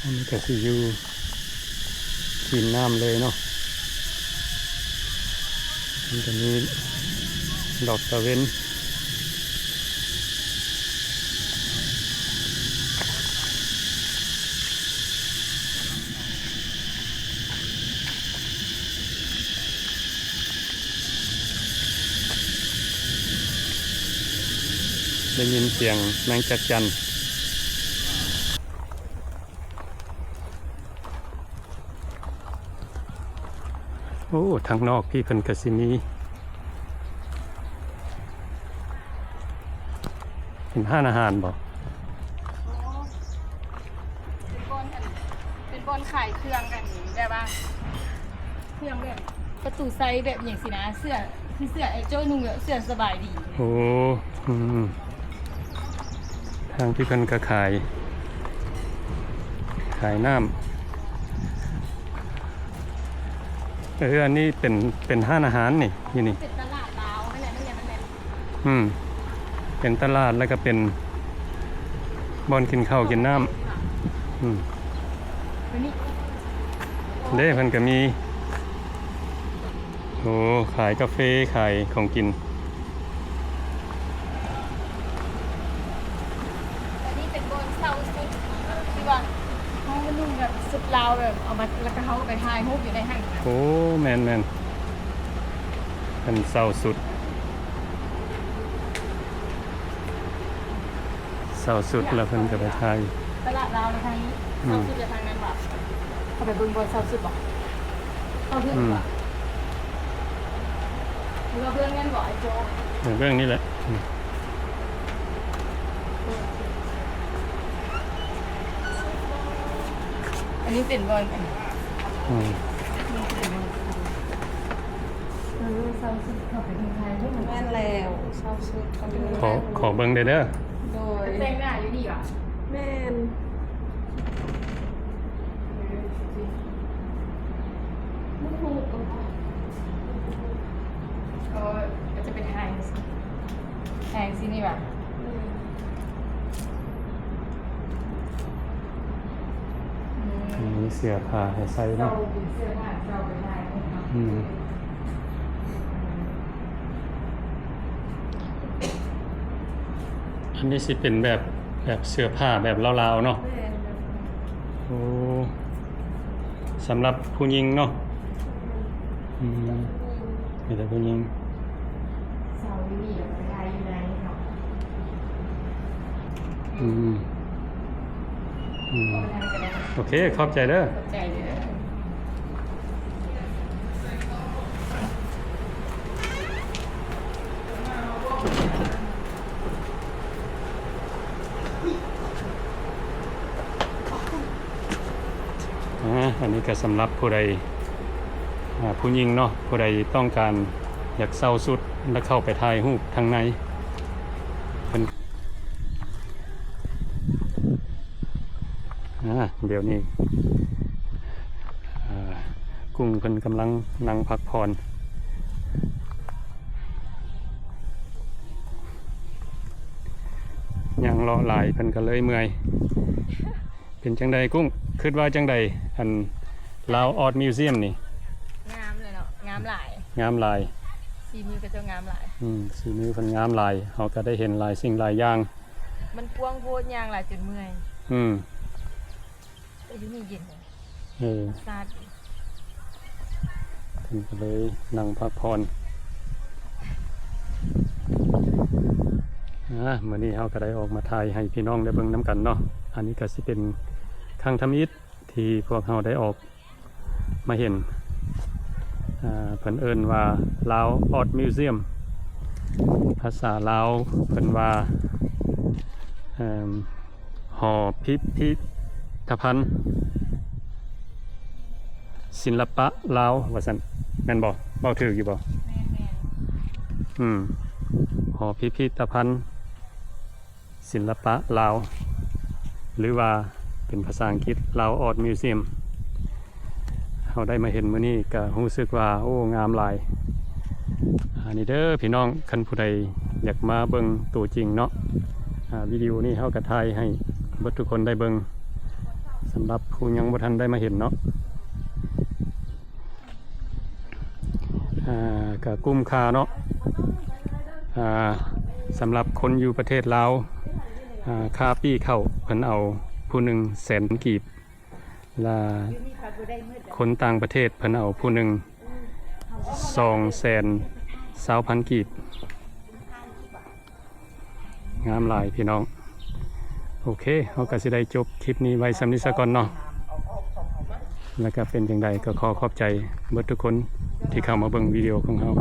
ອັນນີ້ກະຊິຢູ່ຕີນນ້ຳເລີຍເນາະ ມັນກະມີດອກຕາເວັນ. ໄດ້ຍິນສຽງແມງຈັກຈັ່ນ. ໂອ້ ທາງນອກພີ້ເພິ່ນກະຊິມີ ເປັນຮ້ານອາຫານບໍ? ໂອ້ ເປັນບ່ອນ ເປັນບ່ອນຂາຍເຄື່ອງ ອັນ ແບບວ່າ ເຄື່ອງແບບປະຕູໄຊແບບຫຍັງຊີ້ນະ ເສື້ອ ຄືເສື້ອໄອ້ໂຈ້ນຸ່ງ ແບບເສື້ອສະບາຍດີ. ໂອ້ ອືມ ທາງທີ່ເພິ່ນກໍຂາຍ ຂາຍນ້ຳ. ເອີ ອັນນີ້ເປັນ ເປັນຮ້ານອາຫານນີ້ ຢູ່ນີ້ ເປັນຕະຫຼາດລາວຫັ້ນແຫຼະ ນັ້ນແຫຼະ ນັ້ນແຫຼະ. ອືມ ເປັນຕະຫຼາດ ແລ້ວກໍເປັນບ່ອນກິນເຂົ້າກິນນ້ຳ. ອືມ ເດ້ ເພິ່ນກໍມີ ໂອ້ ຂາຍກາເຟ ຂາຍຂອງກິນ. ອັນນີ້ເປັນບ່ອນເຊົ່າຊຸດ ທີ່ວ່າເຮົາມານຸ່ງແບບຊຸດລາວ ແບບເອົາມາ ແລ້ວກໍເຮົາກໍໄປຖ່າຍຮູບຢູ່ໃນຫັ້ນນະ. ໂອ້ ແມ່ນໆ ເພິ່ນເຊົ່າຊຸດ ເຊົ່າຊຸດແລ້ວເພິ່ນກໍໄປຖ່າຍ. ຕະຫຼາດລາວໃນທາງນີ້ ອືມ ເຊົ່າຊຸດຢູ່ທາງນັ້ນຫວາ? ເຂົ້າໄປເບິ່ງບ່ອນເຊົ່າຊຸດບໍ່? ເຂົ້າເຮືອນ ອືມ ບໍ່? ຫຼືວ່າເບິ່ງແມ່ນບໍ່ ໄອ້ໂຈ້? ເອີ ເບິ່ງນີ້ແຫຼະ ອືມ ອັນນີ້ເປັນບ່ອນ ອືມ ເອີ ເຊົ່າຊຸດເຂົ້າໄປທາງໃນເດ້. ແມ່ນແລ້ວ ເຊົ່າຊຸດ ຂໍ ຂໍເບິ່ງແດ່ເດີ. ໂດຍ ແຕ່ງໜ້າຢູ່ນີ້ຫວາ? ແມ່ນ. ເອີ ເຂົາຈະໄປຖ່າຍ ຖ່າຍທີ່ນີ້ຫວາ? ອືມ ອືມ ມີເສື້ອຜ້າໃຫ້ໃສ່ເນາະ ເຊົ່າເປັນເສື້ອຜ້າ ເຊົ່າໄປຖ່າຍຮູບເນາະ ອືມ. ອັນນີ້ຊິເປັນແບບ ແບບເສື້ອຜ້າແບບລາວໆເນາະ. ແມ່ນ. ໂອ້ ສຳລັບຜູ້ຍິງເນາະ. ແມ່ນ. ອືມ ມີແຕ່ຜູ້ຍິງ ເຊົ່າຢູ່ນີ້ ແລ້ວໄປຖ່າຍຢູ່ໃນເນາະ. ອືມ ອືມ ໂອເຄ ຂອບໃຈເດີ ຂອບໃຈເດີ. ອາ ອັນນີ້ກໍສຳລັບຜູ້ໃດ ອາ ຜູ້ຍິງເນາະ ຜູ້ໃດຕ້ອງການຢາກເຊົ່າຊຸດ ແລ້ວເຂົ້າໄປຖ່າຍຮູບທາງໃນ ເພິ່ນ ອາ ດຽວນີ້ ອາ ກຸ້ງເພິ່ນກຳລັງນັ່ງພັກຜ່ອນ ຍ່າງເລາະຫຼາຍເພິ່ນກໍເລີຍເມື່ອຍ. ເປັນຈັ່ງໃດກຸ້ງ ຄິດວ່າຈັ່ງໃດ ອັນ Lao Art Museum ນີ້? ງາມເລີຍເນາະ ງາມຫຼາຍ ງາມຫຼາຍ ສີມືເຂົາເຈົ້າງາມຫຼາຍ. ອືມ ສີມືເພິ່ນງາມຫຼາຍ ເຮົາກໍໄດ້ເຫັນຫຼາຍສິ່ງຫຼາຍຢ່າງ. ມັນກວ້າງໂພດ ຍ່າງຫຼາຍຈົນເມື່ອຍ. ອືມ ແຕ່ຢູ່ນີ້ເຢັນ. ເອີ ສາດ ເພິ່ນກໍເລີຍນັ່ງພັກຜ່ອນ. ອາ ມື້ນີ້ເຮົາກໍໄດ້ອອກມາຖ່າຍໃຫ້ພີ່ນ້ອງໄດ້ເບິ່ງນຳກັນເນາະ. ອັນນີ້ກໍຊິເປັນຄັ້ງທຳອິດທີ່ພວກເຮົາໄດ້ອອກ ມາເຫັນ ເອີ ເພິ່ນເອີ້ນວ່າ Lao Art Museum ພາສາລາວເພິ່ນວ່າ ເອີ ຫໍພິພິທະພັນສິນລະປະລາວ ວ່າຊັ້ນ ແມ່ນບໍ່? ເວົ້າຖືກຢູ່ບໍ່? ແມ່ນໆ ອືມ ຫໍພິພິທະພັນ ສິນລະປະລາວ ຫຼືວ່າເປັນພາສາອັງກິດ Lao Art Museum. ເຮົາໄດ້ມາເຫັນມື້ນີ້ກະຮູ້ສຶກວ່າ ໂອ້ ງາມຫຼາຍ. ອັນນີ້ເດີພີ່ນ້ອງ ຄັນຜູ້ໃດຢາກມາເບິ່ງຕົວຈິງເນາະ ອາ ວິດີໂອນີ້ເຮົາກະຖ່າຍໃຫ້ເບິດທຸກຄົນໄດ້ເບິ່ງ ສຳລັບຜູ້ຍັງບໍ່ທັນໄດ້ມາເຫັນເນາະ. ອາ ກະກຸ້ມຄ່າເນາະ ອາ ສຳລັບຄົນຢູ່ປະເທດລາວ ອາ ຄ່າປີ້ເຂົ້າເພິ່ນເອົາຜູ້ໜຶ່ງແສນກີບ ລະຄົນຕ່າງປະເທດເພິ່ນເອົາຜູ້ໜຶ່ງສອງແສນຊາວພັນກີບ. ງາມຫຼາຍພີ່ນ້ອງ. ໂອເຄ ເຮົາກໍຊິໄດ້ຈົບຄລິບນີ້ໄວ້ສ່ຳນີ້ສາກ່ອນເນາະ ແລ້ວກໍເປັນຈັ່ງໃດກໍຂໍຂອບໃຈເບິດທຸກຄົນທີ່ເຂົ້າມາເບິ່ງວິດີໂອຂອງເຮົາ.